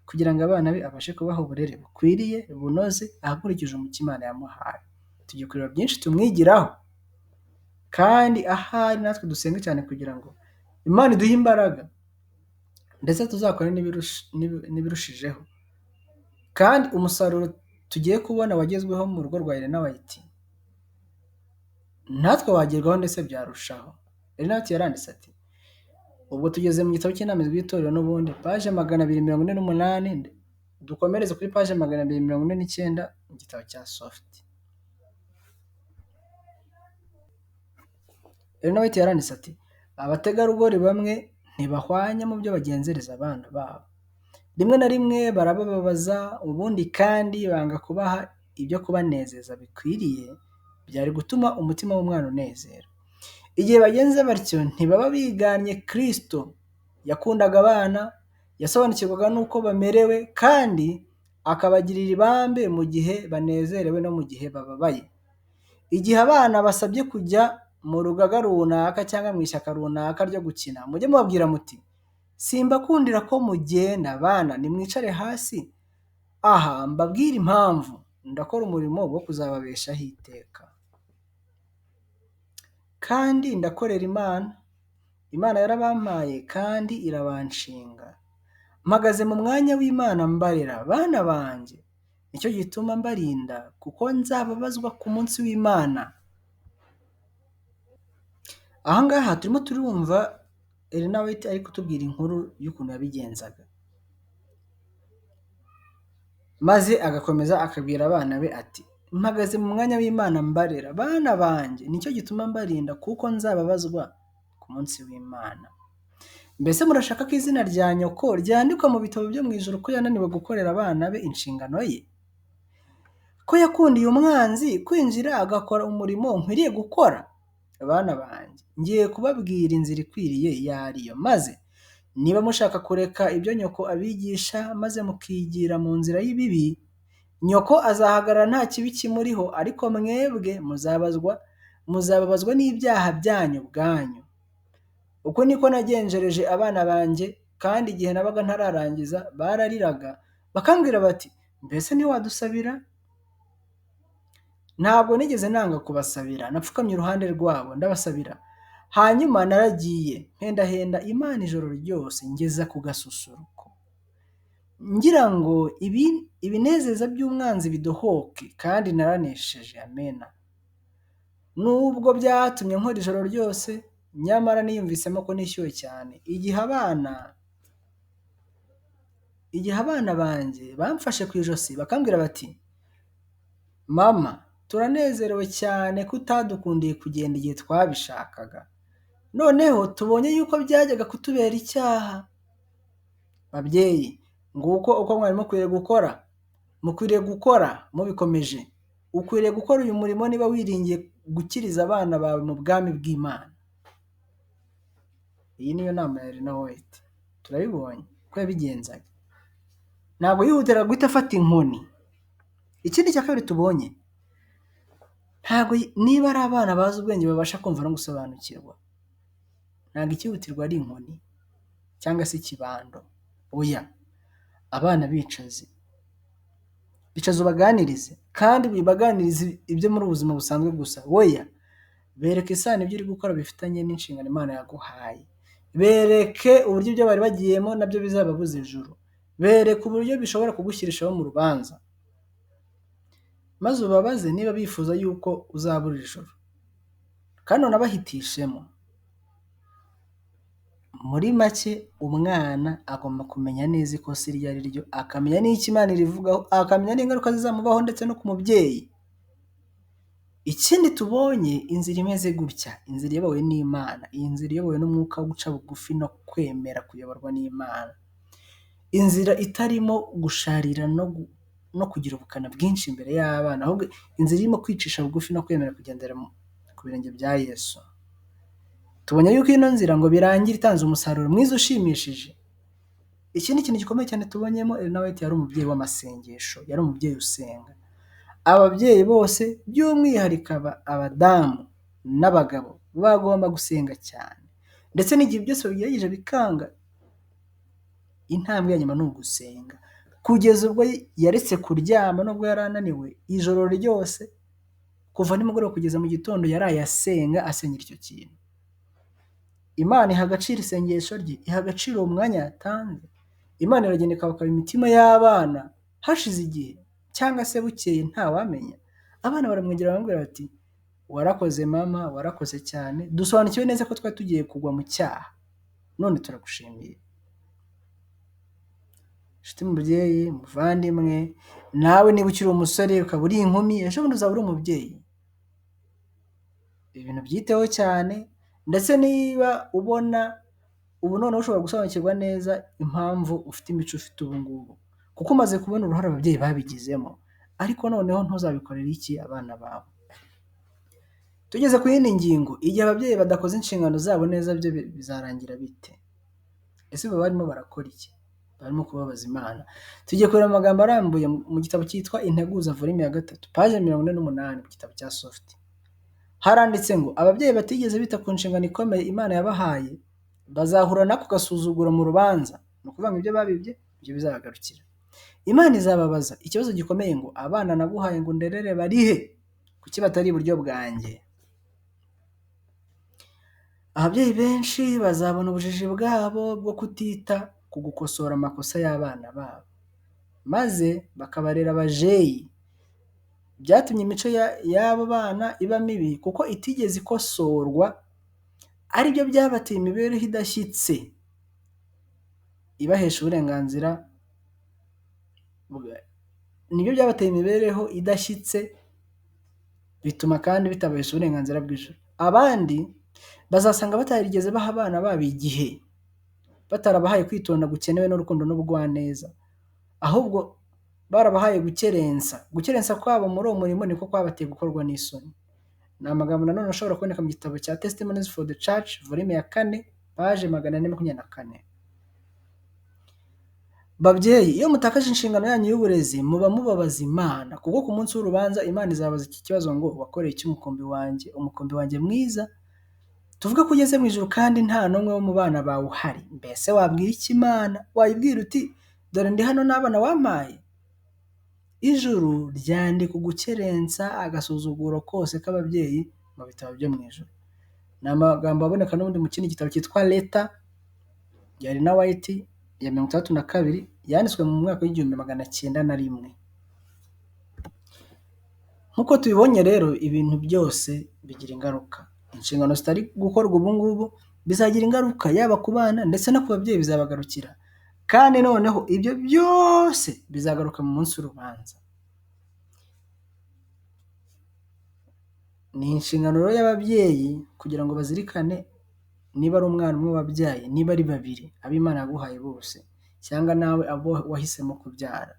kugira ngo abana be abashe kubaha uburere bukwiriye, bunoze, akurikije umuco Imana yamuhaye. Tugiye kureba byinshi tumwigiraho, kandi ahari natwe dusenge cyane kugira ngo Imana iduhe imbaraga, ndetse tuzakore n'ibirushijeho. Kandi umusaruro tugiye kubona wagezweho mu rugo rwa Elena White, natwe wagerwaho ndetse byarushaho. Elena White yaranditse ati, ubwo tugeze mu gitabo cy'inama z'itorero n'ubundi, paje 248, dukomereze kuri paje 249 mu gitabo cya Soft. Elena White yaranditse ati, abategarugori bamwe ntibahwanya mu byo bagenzereza abana babo. Rimwe na rimwe barabababaza, ubundi kandi banga kubaha ibyo kubanezeza bikwiriye, byari gutuma umutima w'umwana unezera. Igihe bagenze batyo ntibaba biganye Kristo. Yakundaga abana, yasobanukirwaga n'uko bamerewe, kandi akabagirira ibambe mu gihe banezerewe no mu gihe bababaye. Igihe abana basabye kujya mu rugaga runaka cyangwa mu ishyaka runaka ryo gukina, mujye mubabwira muti simbakundira ko mugenda bana, nimwicare hasi aha mbabwire impamvu, ndakora umurimo wo kuzababeshaho iteka, kandi ndakorera Imana. Imana yarabampaye kandi irabanshinga. Mpagaze mu mwanya w'Imana mbarera bana banjye, nicyo gituma mbarinda, kuko nzababazwa ku munsi w'Imana. Aha ngaha turimo turumva Elena White ari kutubwira inkuru y'ukuntu yabigenzaga, maze agakomeza akabwira abana be ati mpagaze mu mwanya w'Imana mbarera bana banjye, nicyo gituma mbarinda, kuko nzababazwa ku munsi w'Imana. Mbese murashaka ko izina rya nyoko ryandikwa mu bitabo byo mu ijuru ko yananiwe gukorera abana be inshingano ye, ko yakundiye umwanzi kwinjira agakora umurimo nkwiriye gukora? Bana banjye, ngiye kubabwira inzira ikwiriye iyo ari yo, maze niba mushaka kureka ibyo nyoko abigisha maze mukigira mu nzira y'ibibi, nyoko azahagarara nta kibi kimuriho, ariko mwebwe muzababazwa n'ibyaha byanyu ubwanyu. Uko niko nagenjereje abana banjye, kandi igihe nabaga ntararangiza barariraga Bakambwira bati mbese ntiwadusabira? Ntabwo nigeze nanga kubasabira, napfukamye iruhande rwabo ndabasabira. Hanyuma naragiye mpendahenda Imana ijoro ryose ngeza ku gasusuruko, ngira ngo ibinezeza by'umwanzi bidohoke, kandi naranesheje. Amena. Nubwo byatumye nkora ijoro ryose, nyamara niyumvisemo ko nishyuwe cyane. Igihe abana banjye bamfashe ku ijosi bakambwira bati mama, turanezerewe cyane ko utadukundiye kugenda igihe twabishakaga, noneho tubonye yuko byajyaga kutubera icyaha. Babyeyi, nguko uko mwari mukwiriye gukora, mukwiriye gukora mubikomeje. Ukwiriye gukora uyu murimo niba wiringiye gukiriza abana bawe mu bwami bw'Imana. Iyi niyo nama ya Elena White. Turabibonye uko yabigenzaga, ntabwo yihutira guhita afata inkoni. Ikindi cya kabiri tubonye, ntabwo niba ari abana bazi ubwenge babasha kumva no gusobanukirwa, ntabwo ikihutirwa ari inkoni cyangwa se ikibando. Oya, abana bicaze, bicaze ubaganirize, kandi bibaganirize ibyo muri ubuzima busanzwe gusa. Oya, bereke isano ibyo uri gukora bifitanye n'inshingano Imana yaguhaye. Bereke uburyo ibyo bari bagiyemo nabyo bizababuza ijuru. Bereke uburyo bishobora kugushyirishaho mu rubanza, maze ubabaze niba bifuza yuko uzabura ijuru, kandi unabahitishemo. Muri make, umwana agomba kumenya neza ikosa iryo ari ryo, akamenya n'icyo Imana irivugaho, akamenya n'ingaruka zizamubaho ndetse no ku mubyeyi. Ikindi tubonye, inzira imeze gutya, inzira iyobowe n'Imana, iyi nzira iyobowe n'umwuka wo guca bugufi no kwemera kuyoborwa n'Imana, inzira itarimo gusharira no kugira ubukana bwinshi imbere y'abana, ahubwo inzira irimo kwicisha bugufi no kwemera kugendera ku birenge bya Yesu. Tubonye yuko ino nzira ngo birangire itanze umusaruro mwiza ushimishije. Ikindi kintu gikomeye cyane tubonyemo, Elena White yari umubyeyi w'amasengesho, yari umubyeyi usenga. Ababyeyi bose by'umwihariko abadamu n'abagabo bagomba gusenga cyane, ndetse n'igihe byose babigerageje bikanga, intambwe ya nyuma ni ugusenga. Kugeza ubwo yaretse kuryama nubwo yari ananiwe ijoro ryose, kuva nimugoroba kugeza mu gitondo yaraye asenga, asengera icyo kintu. Imana iha agaciro isengesho rye, iha agaciro uwo mwanya yatanze. Imana iragenda ikabakaba imitima y'abana. Hashize igihe cyangwa se bukeye ntawamenya, abana baramwegera baramubwira bati warakoze mama, warakoze cyane, dusobanukiwe neza ko twari tugiye kugwa mu cyaha, none turagushimiye. Nshuti mubyeyi, muvandimwe, nawe niba ukiri umusore ukaba uri inkumi, ejo bundi uzaba uri umubyeyi. Ibintu byiteho cyane, ndetse niba ubona ubu noneho ushobora gusobanukirwa neza impamvu ufite imico ufite ubu ngubu, kuko umaze kubona uruhare ababyeyi babigizemo, ariko noneho ntuzabikorere iki abana bawe. Tugeze ku yindi ngingo, igihe ababyeyi badakoze inshingano zabo neza byo bizarangira bite? Ese baba barimo barakora iki? Barimo kubabaza Imana. Tugiye kureba amagambo arambuye mu gitabo cyitwa Integuza volume ya 3, page 48 mu gitabo cya Soft. Haranditse ngo ababyeyi batigeze bita ku nshingano ikomeye Imana yabahaye bazahura n'ako gasuzuguro mu rubanza. Ni ukuvuga ngo ibyo babibye ibyo bizabagarukira. Imana izababaza ikibazo gikomeye ngo abana naguhaye ngo nderere barihe? Kuki batari iburyo bwanjye? Ababyeyi benshi bazabona ubujiji bwabo bwo kutita ku gukosora amakosa y'abana babo, maze bakabarera abajeyi. Byatumye imico y'abo bana iba mibi kuko itigeze ikosorwa, aribyo byabateye imibereho idashyitse ibahesha uburenganzira, nibyo byabateye imibereho idashyitse bituma kandi bitabahesha uburenganzira bw'ijuru. Abandi bazasanga batarigeze baha abana babo igihe, batarabahaye kwitonda gukenewe n'urukundo n'ubugwaneza, ahubwo barabahaye gukerensa. Gukerensa kwabo muri uwo murimo niko kwabateye gukorwa n'isoni. Ni amagambo nanone ashobora kuboneka mu gitabo cya Testimonies for the Church volume ya 4 page 424. Babyeyi, iyo mutakaje inshingano yanyu y'uburezi muba mubabaza Imana, kuko ku munsi w'urubanza Imana izabaza iki kibazo ngo wakoreye iki umukumbi wanjye, umukumbi wanjye mwiza? Tuvuge ko ugeze mu ijuru kandi nta n'umwe wo mu bana bawe uhari, mbese wabwira iki Imana? Wayibwira uti Dore ndi hano n'abana wampaye. Ijuru ryandika ugukerensa agasuzuguro kose k'ababyeyi mu bitabo byo mu ijuru. Ni amagambo aboneka n'ubundi mu kindi gitabo cyitwa Leta ya Elena White ya 62, yanditswe mu mwaka w'1901. Nk'uko tubibonye rero, ibintu byose bigira ingaruka. Inshingano zitari gukorwa ubu ngubu bizagira ingaruka yaba ku bana ndetse no ku babyeyi bizabagarukira. Kandi noneho ibyo byose bizagaruka mu munsi w'urubanza. Ni inshingano rero y'ababyeyi kugira ngo bazirikane niba ari umwana umwe wabyaye, niba ari babiri, abo Imana yaguhaye bose, cyangwa nawe abo wahisemo kubyara.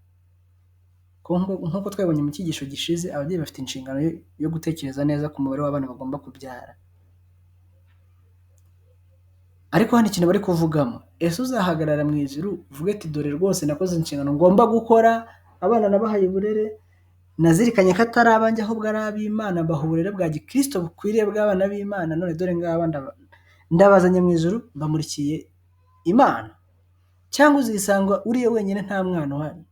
Nk'uko twabibonye mu cyigisho gishize, ababyeyi bafite inshingano yo gutekereza neza ku mubare w'abana bagomba kubyara. Ariko hano ikintu bari kuvugamo, ese uzahagarara mu ijuru uvuge ati dore rwose nakoze inshingano ngomba gukora, abana nabahaye uburere, nazirikanye ko atari abanjye ahubwo ari ab'Imana, mbaha uburere bwa gikristo bukwiriye bw'abana b'Imana, none dore ngaba ndabazanye mu ijuru mbamurikiye Imana. Cyangwa uzisanga uriye wenyine nta mwana uhari.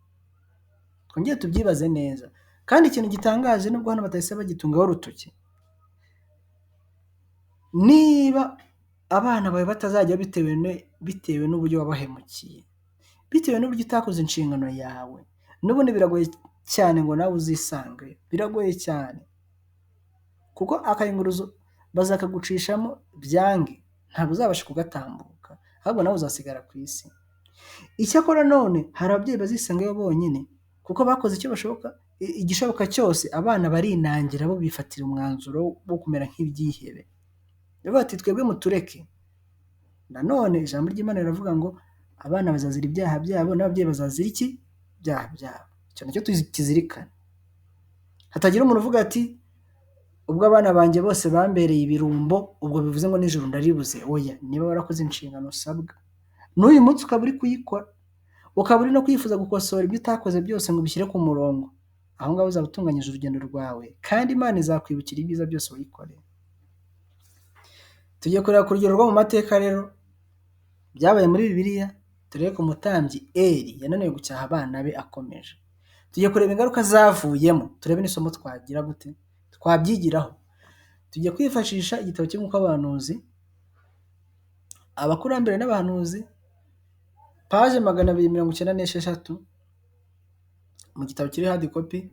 Twongere tubyibaze neza. Kandi ikintu gitangaje nubwo hano batahise bagitungaho urutoki, niba abana bawe batazajya bitewe n'uburyo wabahemukiye, bitewe n'uburyo utakoze inshingano yawe, n'ubundi biragoye cyane ngo nawe uzisange, biragoye cyane, kuko akayunguruzo bazakagucishamo byange, ntabwo uzabasha kugatambuka, ahubwo nawe uzasigara ku isi. Icyakora none hari ababyeyi bazisangayo bonyine, kuko bakoze icyo bashoboka, igishoboka cyose, abana barinangira bo bifatira umwanzuro wo kumera nk'ibyihebe. Bavuga bati twebwe mutureke. Nanone ijambo ry'Imana riravuga ngo abana bazazira ibyaha byabo n'ababyeyi bazazira iki? Ibyaha byabo. Icyo nacyo tukizirikane. Hatagira umuntu uvuga ati ubwo abana banjye bose bambereye ibirumbo, ubwo bivuze ngo nijoro ndaribuze. Oya, niba warakoze inshingano usabwa, n'uyu munsi ukaba uri kuyikora, ukaba uri no kwifuza gukosora ibyo utakoze byose ngo ubishyire ku murongo, aho ngaho uzaba utunganyije urugendo rwawe, kandi Imana izakwibukira ibyiza byose wayikoreye. Tugiye kureba ku rugero rwo mu mateka rero byabaye muri Bibiliya, turebe ku mutambyi Eli yananiwe gucyaha abana be akomeje. Tugiye kureba ingaruka zavuyemo, turebe n'isomo twagira gute twabyigiraho. Tugiye kwifashisha igitabo cy'Umwuka w'Abahanuzi, Abakurambere n'Abahanuzi, paje 296 mu gitabo kiri hard copy.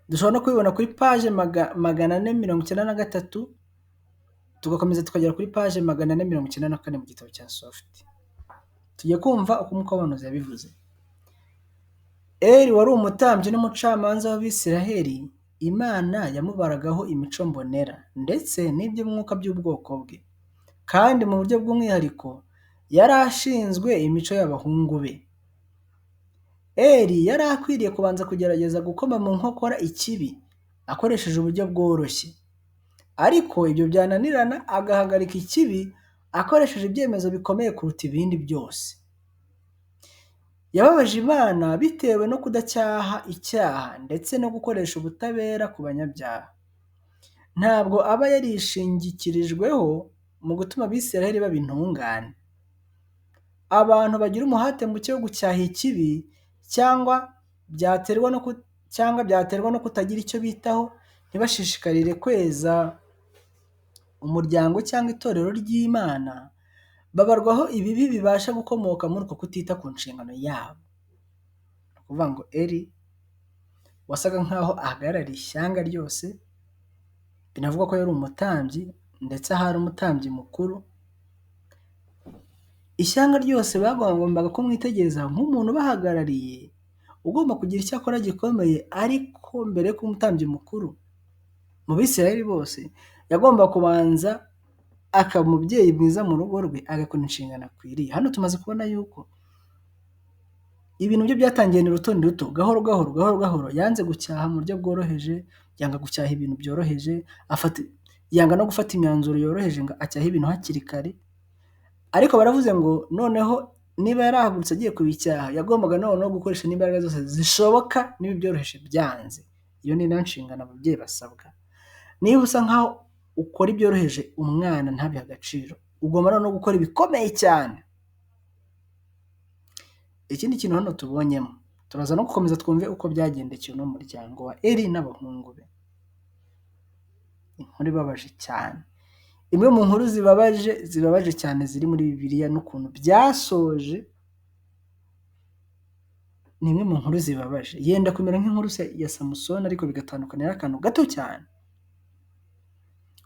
Dushobora no kubibona kuri paje 493, tugakomeza tukagera kuri paje 494 mu gitabo cya soft. Tugiye kumva uko Umwuka w'Abahanuzi yabivuze. Eli wari umutambyi n'umucamanza w'Abisiraheli, Imana yamubaragaho imico mbonera ndetse n'iby'umwuka by'ubwoko bwe, kandi mu buryo bw'umwihariko yari ashinzwe imico y'abahungu be. Eli yari akwiriye kubanza kugerageza gukoma mu nkokora ikibi akoresheje uburyo bworoshye, ariko ibyo byananirana agahagarika ikibi akoresheje ibyemezo bikomeye kuruta ibindi byose. Yababaje Imana bitewe no kudacyaha icyaha ndetse no gukoresha ubutabera ku banyabyaha. Ntabwo aba yarishingikirijweho mu gutuma Abisiraheli baba intungane. Abantu bagira umuhate muke wo gucyaha ikibi cyangwa byaterwa no kutagira icyo bitaho, ntibashishikarire kweza umuryango cyangwa itorero ry'Imana, babarwaho ibibi bibasha gukomoka muri uko kutita ku nshingano yabo. Ni ukuvuga ngo Eli wasaga nkaho ahagarariye ishyanga ryose, binavugwa ko yari umutambyi ndetse ahari umutambyi mukuru, ishyanga ryose bagombaga kumwitegereza nk'umuntu ubahagarariye, ugomba kugira icyo akora gikomeye. Ariko mbere yo kuba umutambyi mukuru mu Bisirayeli bose, yagomba kubanza akaba umubyeyi mwiza mu rugo rwe, agakora inshingano akwiriye. Hano tumaze kubona yuko ibintu bye byatangiye ni ruto ruto, gahoro gahoro gahoro gahoro. Yanze gucyaha mu buryo bworoheje, yanga gucyaha ibintu byoroheje, yanga no gufata imyanzuro yoroheje ngo acyahe ibintu hakiri kare. Ariko baravuze ngo noneho niba yarahagurutse agiye kubicyaha, yagombaga noneho gukoresha n'imbaraga zose zishoboka, niba ibyoroheje byanze. Iyo ni nayo nshingano ababyeyi basabwa. Niba usa nkaho ukora ibyoroheje umwana ntabihe agaciro, ugomba noneho gukora ibikomeye cyane. Ikindi kintu hano tubonyemo, turaza no gukomeza twumve uko byagendekeye uno muryango wa Eli n'abahungu be. Inkuru ibabaje cyane. Imwe mu nkuru zibabaje cyane ziri muri Bibiliya n'ukuntu byasoje, ni imwe mu nkuru zibabaje. Yenda kumera nk'inkuru ya Samusoni ariko bigatandukanira akantu gato cyane.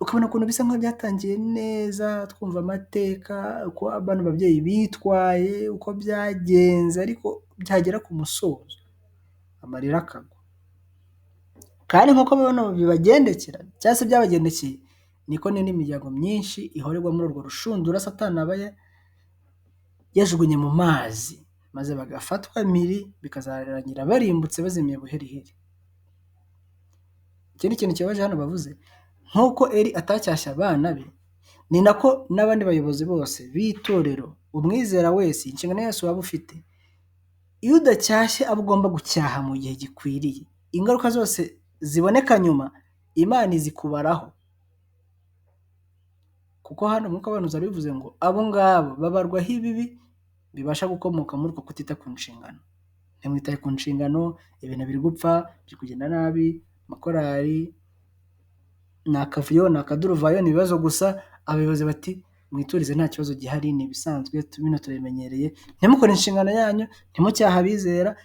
Ukabona ukuntu bisa nkaho byatangiye neza, twumva amateka, uko bano babyeyi bitwaye, uko byagenze, ariko byagera ku musozo amarira akagwa. Kandi nk'uko bano bibagendekera cyangwa se byabagendekeye, niko n'indi miryango myinshi ihorerwa muri urwo rushundura Satani aba yajugunye mu mazi, maze bagafatwa mpiri, bikazarangira barimbutse bazimiye buheriheri. Ikindi kintu kibabaje hano bavuze, nk'uko Eli atacyashye abana be, ni nako n'abandi bayobozi bose b'itorero, umwizera wese, inshingano yose waba ufite, iyo udacyashye abo ugomba gucyaha mu gihe gikwiriye, ingaruka zose ziboneka nyuma Imana izikubaraho. Kuko hano Umwuka w'Abahanuzi bivuze ngo abo ngabo babarwaho ibibi bibasha gukomoka muri uko kutita ku nshingano. Ntimwitaye ku nshingano, ibintu biri gupfa, biri kugenda nabi, amakorali ni akavuyo, ni akaduruvayo, ni ibibazo gusa. Abayobozi bati mwiturize nta kibazo gihari, ni ibisanzwe, bino turabimenyereye. Ntimukore inshingano yanyu, ntimucyahe abizera,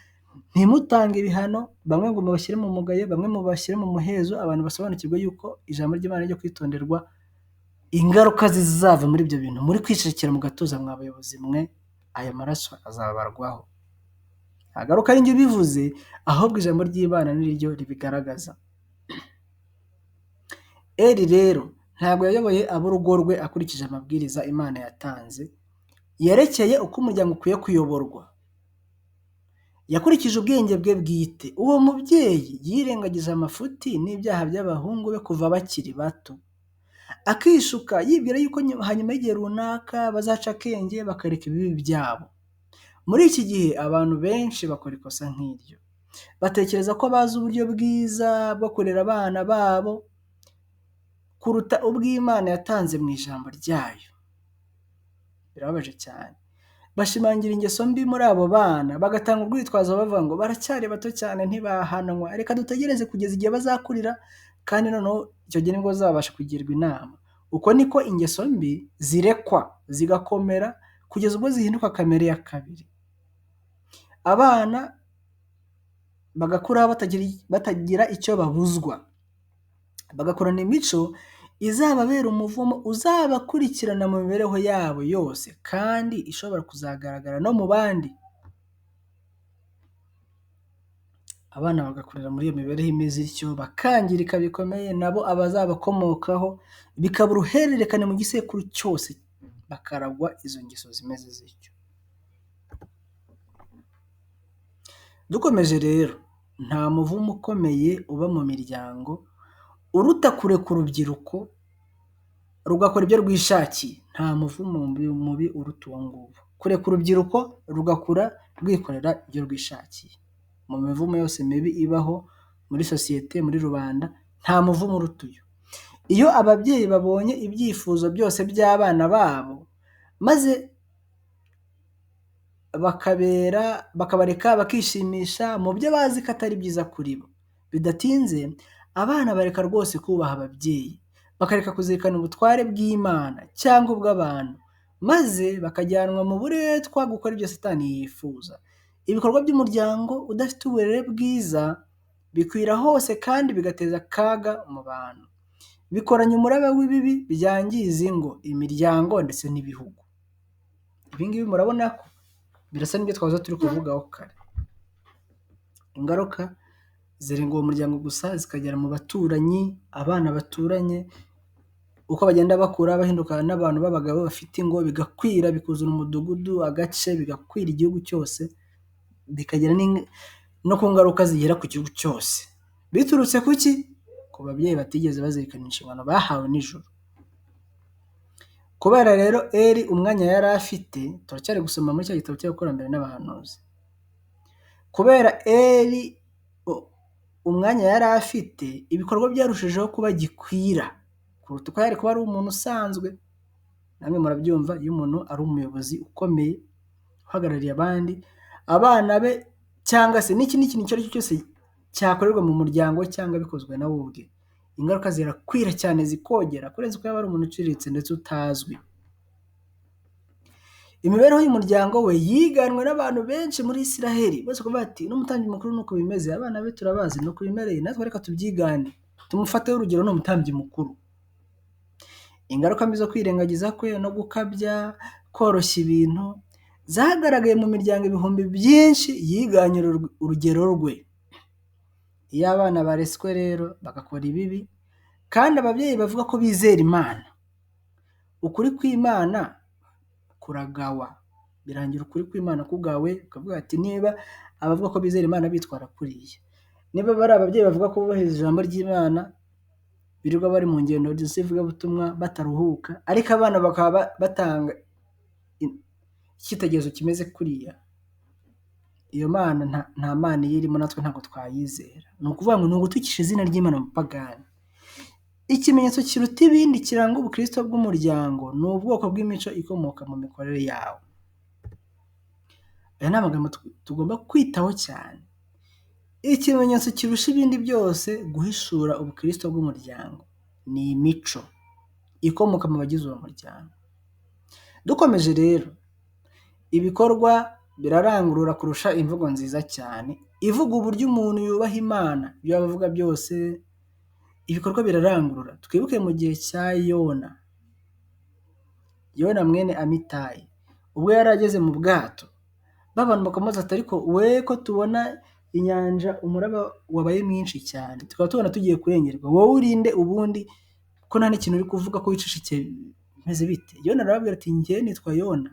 ntimutange ibihano, bamwe ngo mubashyire mu mugayo, bamwe mubashyire mu muhezo, abantu basobanukirwe yuko ijambo ry'Imana ryo kwitonderwa, ingaruka zizava muri ibyo bintu muri kwicecekera mu gatuza mwa bayobozi mwe, ayo maraso azabarwaho. Ntabwo ari njye ubivuze, ahubwo ijambo ry'Imana ni ryo ribigaragaza. Eli rero ntabwo yayoboye ab'urugo rwe akurikije amabwiriza Imana yatanze yerekeye uko umuryango ukwiye kuyoborwa. Yakurikije ubwenge bwe bwite. Uwo mubyeyi yirengagije amafuti n'ibyaha by'abahungu be kuva bakiri bato, akishuka yibwira yuko hanyuma y'igihe runaka bazaca akenge bakareka ibibi byabo. Muri iki gihe abantu benshi bakora ikosa nk'iryo, batekereza ko bazi uburyo bwiza bwo kurera abana babo kuruta ubw'Imana yatanze mu ijambo ryayo. Birababaje cyane. Bashimangira ingeso mbi muri abo bana, bagatanga urwitwazo bavuga ngo baracyari bato cyane ntibahanwa, reka dutegereze kugeza igihe bazakurira, kandi noneho icyo gihe nibwo bazabasha kugirwa inama. Uko niko ingeso mbi zirekwa zigakomera kugeza ubwo zihinduka kamere ya kabiri. Abana bagakura batagira icyo babuzwa, bagakorana imico izababera umuvumo uzabakurikirana mu mibereho yabo yose, kandi ishobora kuzagaragara no mu bandi. Abana bagakurira muri iyo mibereho imeze ityo, bakangirika bikomeye, nabo abazabakomokaho bikaba uruhererekane mu gisekuru cyose, bakaragwa izo ngeso zimeze zityo. Dukomeje rero, nta muvumo ukomeye uba mu miryango uruta kureka urubyiruko rugakora ibyo rwishakiye. Nta muvumo mubi uruta uwo nguwo. Kureka urubyiruko rugakura rwikorera ibyo rwishakiye. Mu mivumo yose mibi ibaho muri sosiyete, muri rubanda, nta muvumo uruta uyu. Iyo ababyeyi babonye ibyifuzo byose by'abana babo, maze bakabareka bakishimisha mu byo bazi ko atari byiza kuri bo, bidatinze abana bareka rwose kubaha ababyeyi, bakareka kuzirikana ubutware bw'Imana cyangwa ubw'abantu, maze bakajyanwa mu buretwa gukora ibyo Satani yifuza. Ibikorwa by'umuryango udafite uburere bwiza bikwira hose kandi bigateza akaga mu bantu. Bikoranya umuraba w'ibibi byangiza ingo, imiryango ndetse n'ibihugu. Ibi ngibi murabona ko birasa n'ibyo twahoze turi kuvugaho kare. Ingaruka zirenga uwo muryango gusa zikagera mu baturanyi, abana baturanye, uko bagenda bakura bahinduka n'abantu b'abagabo bafite ingo, bigakwira bikuzura umudugudu, agace, bigakwira igihugu cyose, bikagera no ku ngaruka zigera ku gihugu cyose. Biturutse ku ki? Ku babyeyi batigeze bazirikana inshingano bahawe n'ijuru. Kubera rero Eli umwanya yari afite, turacyari gusoma muri cya gitabo cy'abakurambere n'abahanuzi. Kubera Eli umwanya yari afite, ibikorwa byarushijeho kuba gikwira kuruta uko yari kuba ari umuntu usanzwe. Namwe murabyumva, iyo umuntu ari umuyobozi ukomeye uhagarariye abandi, Abana be cyangwa se n'ikindi kintu icyo ari cyo cyose cyakorerwa mu muryango cyangwa bikozwe nawe ubwe, ingaruka zirakwira cyane zikogera kurenza uko yaba ari umuntu uciriritse ndetse utazwi. Imibereho y'umuryango we yiganwe n'abantu benshi muri Isiraheli, bose bakavuga bati n'umutambyi mukuru nuko bimeze, abana be turabazi nuko bimereye, natwe reka tubyigane, tumufateho urugero ni umutambyi mukuru. Ingaruka mbi zo kwirengagiza kwe no gukabya koroshya ibintu zagaragaye mu miryango ibihumbi byinshi yiganye urugero rwe. Iyo abana baretswe rero bagakora ibibi, kandi ababyeyi bavuga ko bizera Imana, ukuri kw'Imana kuragawa, birangira ukuri kw'Imana kugawe, ukavuga ati niba abavuga ko bizera Imana bitwara kuriya, niba bari ababyeyi bavuga ko bubahiriza ijambo ry'Imana, birirwa bari mu ngendo z'ivugabutumwa bataruhuka, ariko abana bakaba batanga icyitegererezo kimeze kuriya, iyo Mana nta Mana iyirimo, natwe ntabwo twayizera. Ni ukuvuga ngo ni ugutukisha izina ry'Imana mu bapagani. Ikimenyetso kiruta ibindi kiranga ubukristo bw'umuryango ni ubwoko bw'imico ikomoka mu mikorere yawo. Aya ni amagambo tugomba kwitaho cyane. Ikimenyetso kirusha ibindi byose guhishura ubukristo bw'umuryango ni imico ikomoka mu bagize uwo muryango. Dukomeje rero, ibikorwa birarangurura kurusha imvugo nziza cyane ivuga uburyo umuntu yubaha Imana, ibyo yaba avuga byose ibikorwa birarangurura. Twibuke mu gihe cya Yona, Yona mwene Amitayi, ubwo yari ageze mu bwato, babantu bakamubaza ati ariko we ko tubona inyanja umuraba wabaye mwinshi cyane, tukaba tubona tugiye kurengerwa, wowe urinde ubundi ko nta n'ikintu uri kuvuga ko wicecekeye bimeze bite? Yona arababwira ati njye nitwa Yona,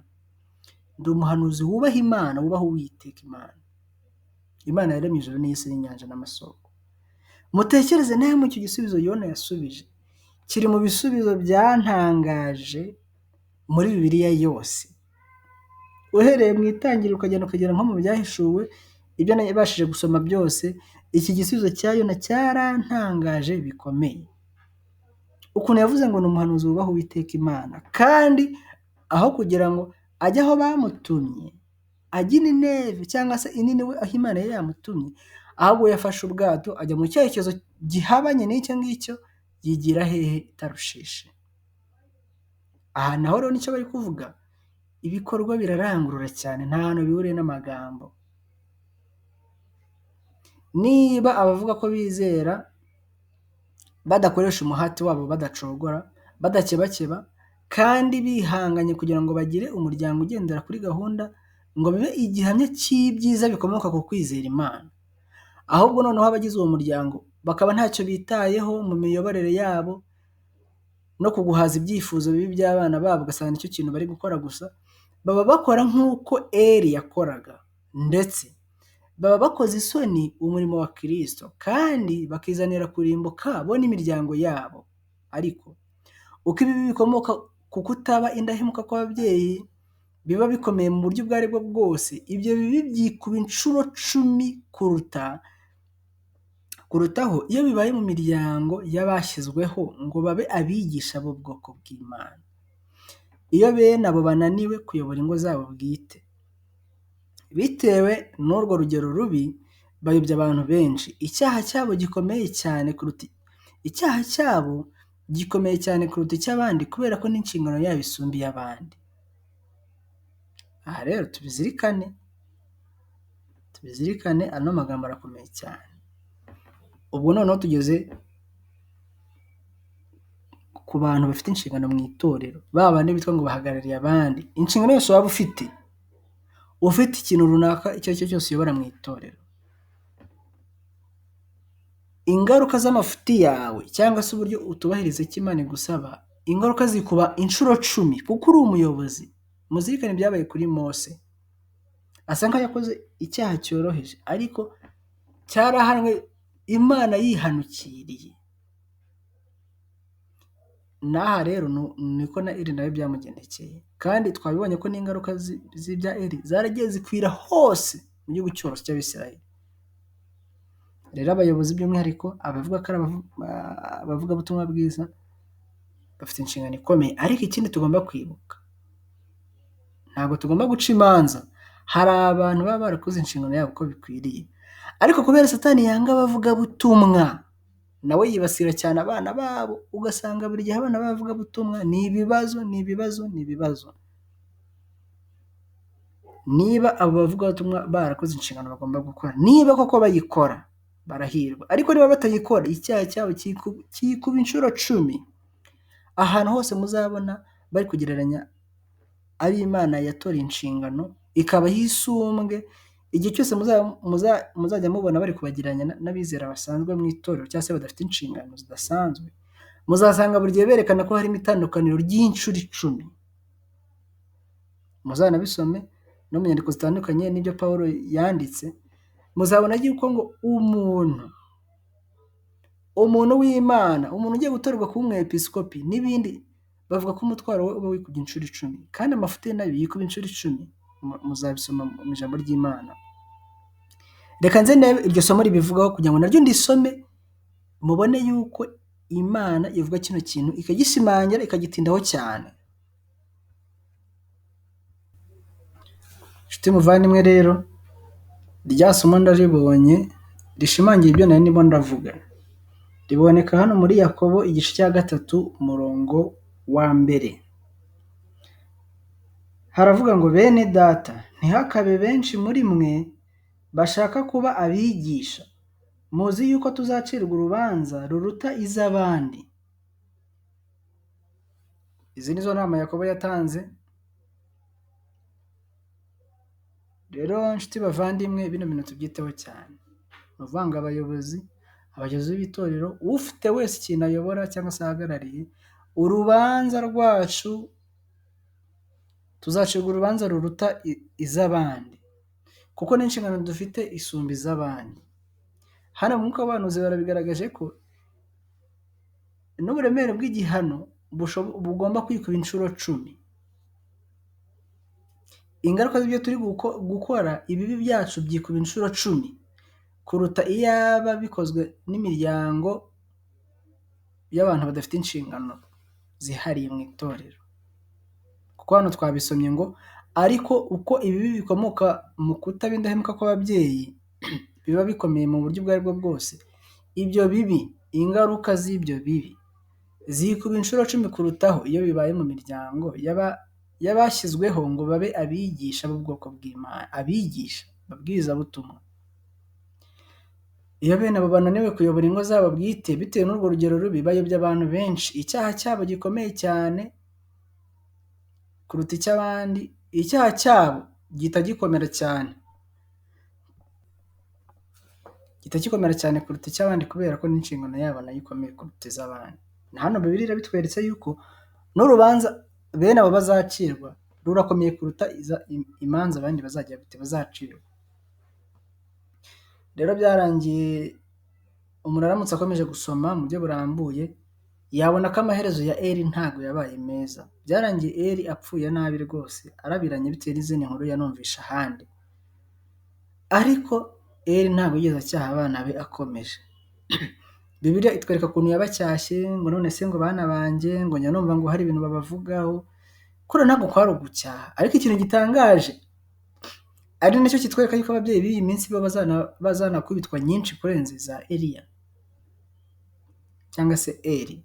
ndi umuhanuzi wubaha Imana, wubaha Uwiteka Imana. Imana yaremye ijuru n'isi n'inyanja n'amasoko. Mutekereze namwe icyo gisubizo Yona yasubije, kiri mu bisubizo byantangaje muri Bibiliya yose. Uhereye mu itangiriro ukagenda ukagera nko mu byahishuwe, ibyo nabashije gusoma byose, iki gisubizo cya Yona cyarantangaje bikomeye. Ukuntu yavuze ngo ni umuhanuzi wubaha Uwiteka Imana, kandi aho kugira ngo ajye aho bamutumye, ajye i Nineve cyangwa se i Niniwe aho Imana yari yamutumye, ahubwo yafashe ubwato ajya mu cyerekezo gihabanye n'icyo ngicyo, yigira hehe? I Tarushishi. Aha naho rero nicyo bari kuvuga, ibikorwa birarangurura cyane, nta hantu bihuriye n'amagambo. Niba abavuga ko bizera badakoresha umuhati wabo, badacogora, badakebakeba, kandi bihanganye kugira ngo bagire umuryango ugendera kuri gahunda, ngo bibe igihamya cy'ibyiza bikomoka ku kwizera Imana, ahubwo noneho abagize uwo muryango bakaba ntacyo bitayeho mu miyoborere yabo no kuguhaza ibyifuzo bibi by'abana babo, ugasanga nicyo kintu bari gukora gusa, baba bakora nk'uko Eli yakoraga, ndetse baba bakoze isoni umurimo wa Kristo, kandi bakizanira kurimbuka bo n'imiryango yabo. Ariko uko ibibi bikomoka ku kutaba indahemuka kw'ababyeyi biba bikomeye mu buryo ubwo ari bwo bwose, ibyo bibi byikuba inshuro 10 kurutaho iyo bibaye mu miryango y'abashyizweho ngo babe abigisha b'ubwoko bw'Imana. Iyo bene abo bananiwe kuyobora ingo zabo bwite, bitewe n'urwo rugero rubi, bayobya abantu benshi. Icyaha cyabo gikomeye cyane kuruta icyaha cyabo gikomeye cyane kuruta icy'abandi, kubera ko n'inshingano yabo isumba iy'abandi. Aha rero tubizirikane, ano magambo arakomeye cyane. Ubwo noneho tugeze ku bantu bafite inshingano mu itorero, ba bandi bitwa ngo bahagarariye abandi. Inshingano yose waba ufite, ufite ikintu runaka icyo ari cyo cyose uyobora mu itorero, ingaruka z'amafuti yawe cyangwa se uburyo utubahiriza icyo Imana igusaba, ingaruka zikuba inshuro 10 kuko uri umuyobozi. Muzirikane ibyabaye kuri Mose, asa nkaho yakoze icyaha cyoroheje, ariko cyarahanwe Imana yihanukiriye. N'aha rero niko na Eli nawe byamugendekeye, kandi twabibonye ko n'ingaruka z'ibya Eli zaragiye zikwira hose mu gihugu cyose cy'Abisirayeli. Rero abayobozi by'umwihariko abavuga ko ari abavugabutumwa bwiza bafite inshingano ikomeye. Ariko ikindi tugomba kwibuka, ntabwo tugomba guca imanza, Hari abantu baba barakoze inshingano yabo uko bikwiriye, ariko kubera Satani yanga abavugabutumwa, nawe yibasira cyane abana babo, ugasanga buri gihe abana b'abavugabutumwa ni ibibazo, ni ibibazo, ni ibibazo. Niba abo bavugabutumwa barakoze inshingano bagomba gukora, niba koko bayikora barahirwa, ariko niba batayikora icyaha cyabo kikuba inshuro 10. Ahantu hose muzabona bari kugereranya ab'Imana yatoreye inshingano ikabaha isumbwe, igihe cyose muzajya mubona bari kubagereranya n'abizera basanzwe mu itorero cyangwa se badafite inshingano zidasanzwe, muzasanga buri gihe berekana ko harimo itandukaniro ry'inshuro 10. Muzanabisome no mu nyandiko zitandukanye n'ibyo Pawulo yanditse, muzabona yuko ngo umuntu w'Imana, umuntu ugiye gutorerwa kuba umwepiskopi n'ibindi, bavuga ko umutwaro we uba wikubye inshuro 10, kandi amafuti ye nayo yikuba inshuro 10. Muzabisoma mu ijambo ry'Imana. Reka nze ndebe iryo somo ribivugaho kugira ngo naryo ndisome, mubone yuko Imana ivuga kino kintu ikagishimangira ikagitindaho cyane. Nshuti muvandimwe rero, rya somo ndaribonye rishimangira ibyo nari ndimo ndavuga. Riboneka hano muri Yakobo igice cya 3 umurongo wa 1. Haravuga ngo bene data, ntihakabe benshi muri mwe bashaka kuba abigisha, muzi yuko tuzacirwa urubanza ruruta iz'abandi. Izi nizo nama Yakobo yatanze. Rero nshuti bavandimwe, bino bintu tubyiteho cyane. Ni ukuvuga ngo abayobozi b'itorero, ufite wese ikintu ayobora cyangwa se ahagarariye, urubanza rwacu tuzacirwa urubanza ruruta iz'abandi, kuko n'inshingano dufite isumba iz'abandi. Hano mu mwuka w'abahanuzi barabigaragaje ko n'uburemere bw'igihano bugomba kwikuba inshuro 10. Ingaruka z'ibyo turi gukora, ibibi byacu byikuba inshuro 10 kuruta iyaba bikozwe n'imiryango y'abantu badafite inshingano zihariye mu itorero. Kuko hano twabisomye ngo ariko uko ibibi bikomoka mu kutaba indahemuka kw'ababyeyi biba bikomeye mu buryo ubwo aribwo bwose, ibyo bibi, ingaruka z'ibyo bibi zikuba inshuro 10 kurutaho iyo bibaye mu miryango y'abashyizweho ngo babe abigisha b'ubwoko bw'Imana, abigisha, babwirizabutumwa. Iyo bene abo bananiwe kuyobora ingo zabo bwite bitewe n'urwo rugero rubi, bayobya abantu benshi. Icyaha cyabo gikomeye cyane kuruta icy'abandi, icyaha cyabo gihita gikomera cyane. Gihita gikomera cyane kuruta icy'abandi kubera ko n'inshingano yabo nayo ikomeye kuruta iz'abandi. Na hano Bibiliya irabitweretse yuko n'urubanza bene abo bazacirwa rurakomeye kuruta imanza abandi bazajya bazacirwa. Rero byarangiye umuntu aramutse akomeje gusoma mu buryo burambuye, yabona ko amaherezo ya Eli ntago yabaye meza. Byarangiye Eli apfuye nabi rwose, arabiranye bitewe n'izindi nkuru yanumvisha ahandi. Ariko Eli ntabwo yigeze acyaha abana be akomeje. Bibiliya itwereka ukuntu yabacyashye, ngo none se ngo bana banjye, ngo njya numva ngo hari ibintu babavugaho. Kuriya ntabwo kwari ugucyaha, ariko ikintu gitangaje ari nacyo kitwereka yuko ababyeyi b'iyi minsi bo bazanakubitwa nyinshi kurenza iza Eliya cyangwa se Eli.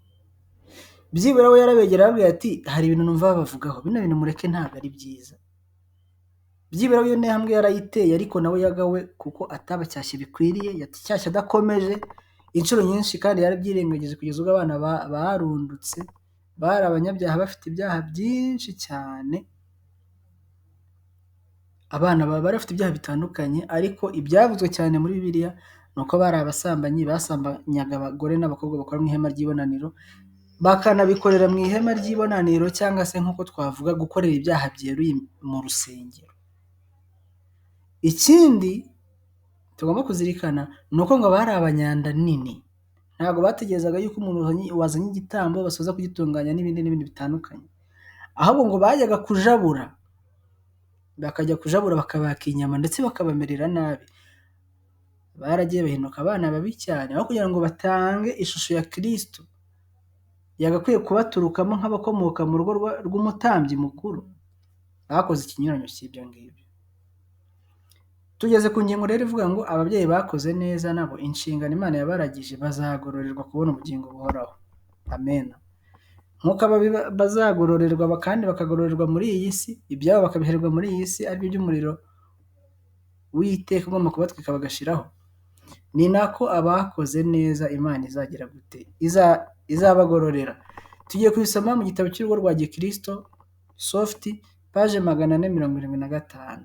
Byibura we yarabegera arababwira ati hari ibintu numva babavugaho, bino bintu mureke ntabwo ari byiza. Byibura we iyo ntambwe yarayiteye, ariko nawe yagawe kuko atabacyashye bikwiriye, yacyashye adakomeje inshuro nyinshi, kandi yarabyirengagije kugeza ubwo abana barundutse, bari abanyabyaha bafite ibyaha byinshi cyane. Abana bari bafite ibyaha bitandukanye, ariko ibyavuzwe cyane muri Bibiliya ni uko bari abasambanyi, basambanyaga abagore n'abakobwa bakora mu ihema ry'ibonaniro, bakanabikorera mu ihema ry'ibonaniro, cyangwa se nk'uko twavuga gukorera ibyaha byeruye mu rusengero. Ikindi tugomba kuzirikana ni uko ngo bari abanyanda nini, ntabwo bategerezaga yuko umuntu wazanye igitambo basoza kugitunganya n'ibindi n'ibindi bitandukanye, ahubwo ngo bajyaga kujabura, bakajya kujabura bakabaka inyama ndetse bakabamerera nabi. Baragiye bahinduka abana babi cyane, aho kugira ngo batange ishusho ya Kristo yagakwiye kubaturukamo nk'abakomoka mu rugo rw'umutambyi mukuru, bakoze ikinyuranyo cy'ibyo ngibyo. Tugeze ku ngingo rero ivuga ngo ababyeyi bakoze neza nabo inshingano Imana yabaragije bazagororerwa kubona ubugingo buhoraho. Amen. Nk'uko bazagororerwa kandi bakagororerwa muri iyi si, ibyabo bakabihererwa muri iyi si, aribyo by'umuriro w'iteka ugomba kubatwika bagashiraho, ni nako abakoze neza Imana izagira gute? Izabagororera. Tugiye kubisoma mu gitabo cy'urugo rwa Gikristo soft paje 475.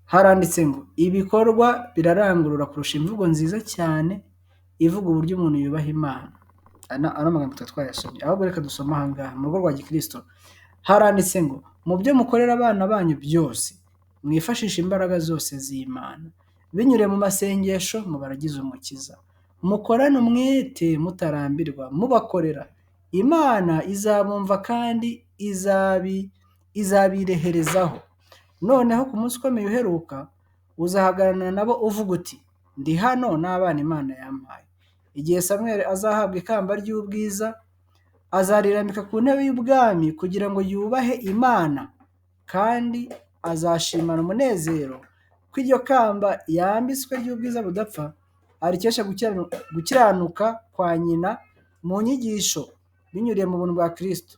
Haranditse ngo ibikorwa birarangurura kurusha imvugo nziza cyane ivuga uburyo umuntu yubaha Imana. Ano magambo twayasomye, ahubwo reka dusome aha ngaha mu rugo rwa Gikristo. Haranditse ngo mu byo mukorera abana banyu byose mwifashishe imbaraga zose z'Imana, binyuriye mu masengesho mubaragize Umukiza, mukorane umwete mutarambirwa mubakorera, Imana izabumva kandi izabireherezaho. Noneho ku munsi ukomeye uheruka uzahagararana nabo uvuga uti ndi hano n'abana Imana yampaye. Igihe Samweli azahabwa ikamba ry'ubwiza, azarirambika ku ntebe y'ubwami kugira ngo yubahe Imana, kandi azashimana umunezero ko iryo kamba yambitswe ry'ubwiza budapfa arikesha gukiranuka kwa nyina mu nyigisho binyuriye mu buntu bwa Kristo.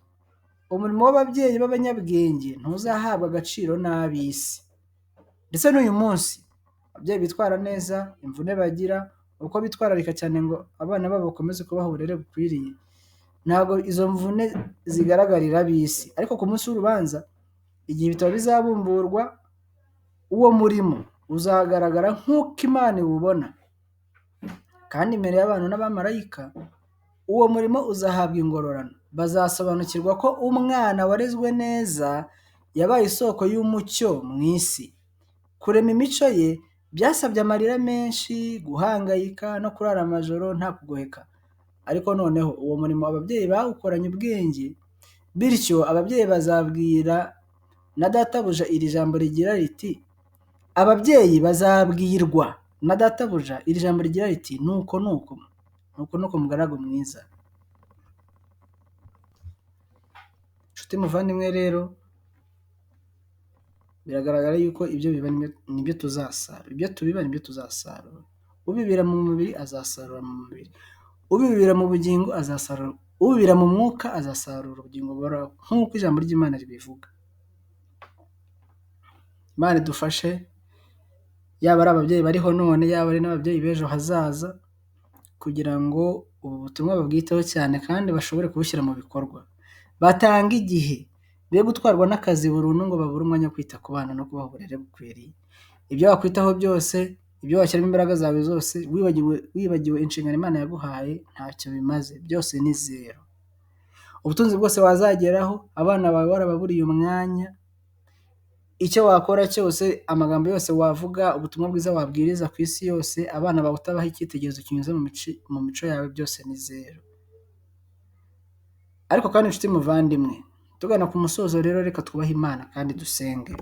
Umurimo w'ababyeyi b'abanyabwenge ntuzahabwa agaciro n'ab'isi. Ndetse n'uyu munsi ababyeyi bitwara neza, imvune bagira, uko bitwararika cyane ngo abana babo bakomeze kubaha uburere bukwiriye, ntabwo izo mvune zigaragarira ab'isi. Ariko ku munsi w'urubanza, igihe ibitabo bizabumburwa, uwo murimo uzagaragara nk'uko Imana iwubona, kandi imbere y'abantu n'abamarayika uwo murimo uzahabwa ingororano. Bazasobanukirwa ko umwana warezwe neza yabaye isoko y'umucyo mu isi. Kurema imico ye byasabye amarira menshi, guhangayika no kurara amajoro nta kugoheka. Ariko noneho uwo murimo ababyeyi bawukoranye ubwenge, bityo ababyeyi bazabwira na databuja iri jambo rigira riti ababyeyi bazabwirwa na databuja iri jambo rigira riti nuko nuko nuko nuko mugaragu mwiza. Nshuti muvandimwe rero, biragaragara yuko ibyo biba nibyo tuzasarura, ibyo tubiba nibyo tuzasarura. Ubibira mu mubiri azasarura mu mubiri, ubibira mu bugingo azasarura, ubibira mu mwuka azasarura ubugingo buhoraho, nk'uko ijambo ry'Imana ribivuga. Imana idufashe, yaba ari ababyeyi bariho none, yaba ari n'ababyeyi b'ejo hazaza, kugira ngo ubu butumwa babwiteho cyane kandi bashobore kubushyira mu bikorwa. Batanga igihe, be gutwarwa n'akazi burundu ngo babure umwanya wo kwita ku bana no kubaha uburere bukwiriye. Ibyo wakwitaho byose, ibyo washyiramo imbaraga zawe zose, wibagiwe inshingano Imana yaguhaye, ntacyo bimaze, byose ni zero. Ubutunzi bwose wazageraho, abana bawe warababuriye umwanya, icyo wakora cyose, amagambo yose wavuga, ubutumwa bwiza wabwiriza ku isi yose, abana bawe utabaha icyitegererezo kinyuze mu mico yawe, byose ni zero. Ariko kandi inshuti muvandimwe, tugana ku musozo rero, reka twubahe Imana kandi dusenge.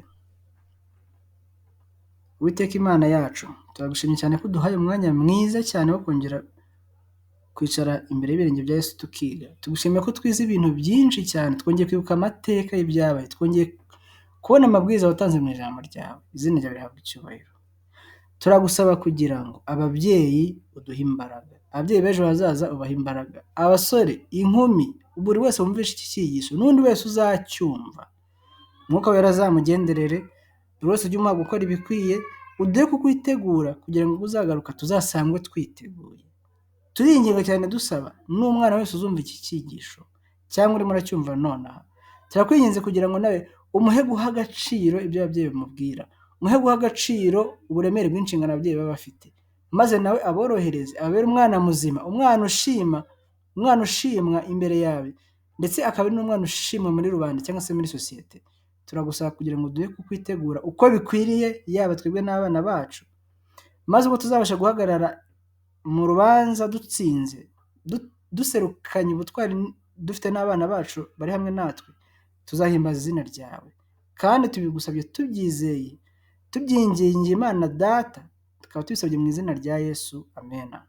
Uwiteka Imana yacu, turagushimye cyane ko uduhaye umwanya mwiza cyane wo kongera kwicara imbere y'ibirenge bya Yesu tukiga. Tugushimiye ko twize ibintu byinshi cyane, twongeye kwibuka amateka y'ibyabaye, twongeye kubona amabwiriza watanze mu ijambo ryawe. Izina ryawe rihabwa icyubahiro. Turagusaba kugira ngo ababyeyi uduhe imbaraga, ababyeyi b'ejo hazaza ubahe imbaraga, abasore, inkumi, buri wese wumvishe iki cyigisho n'undi wese uzacyumva, Umwuka Wera azamugenderere, buri wese ujye umuha gukora ibikwiye, uduhe kukwitegura kugira ngo ubwo uzagaruka tuzasangwe twiteguye. Turinginga cyane dusaba n'umwana wese uzumva iki cyigisho cyangwa urimo uracyumva nonaha, turakwinginze kugira ngo nawe umuhe guha agaciro ibyo ababyeyi bamubwira, umuhe guha agaciro uburemere bw'inshingano ababyeyi baba bafite, maze nawe aborohereze, ababere umwana muzima, umwana ushima, umwana ushimwa imbere yawe, ndetse akaba ari n'umwana ushimwa muri rubanda cyangwa se muri sosiyete. Turagusaba kugira ngo duhe kukwitegura uko bikwiriye, yaba twebwe n'abana bacu, maze ubwo tuzabasha guhagarara mu rubanza dutsinze, duserukanye ubutwari dufite n'abana bacu bari hamwe natwe, tuzahimbaza izina ryawe. Kandi tubigusabye tubyizeye, tubyingingiye Imana Data, tukaba tubisabye mu izina rya Yesu, amena.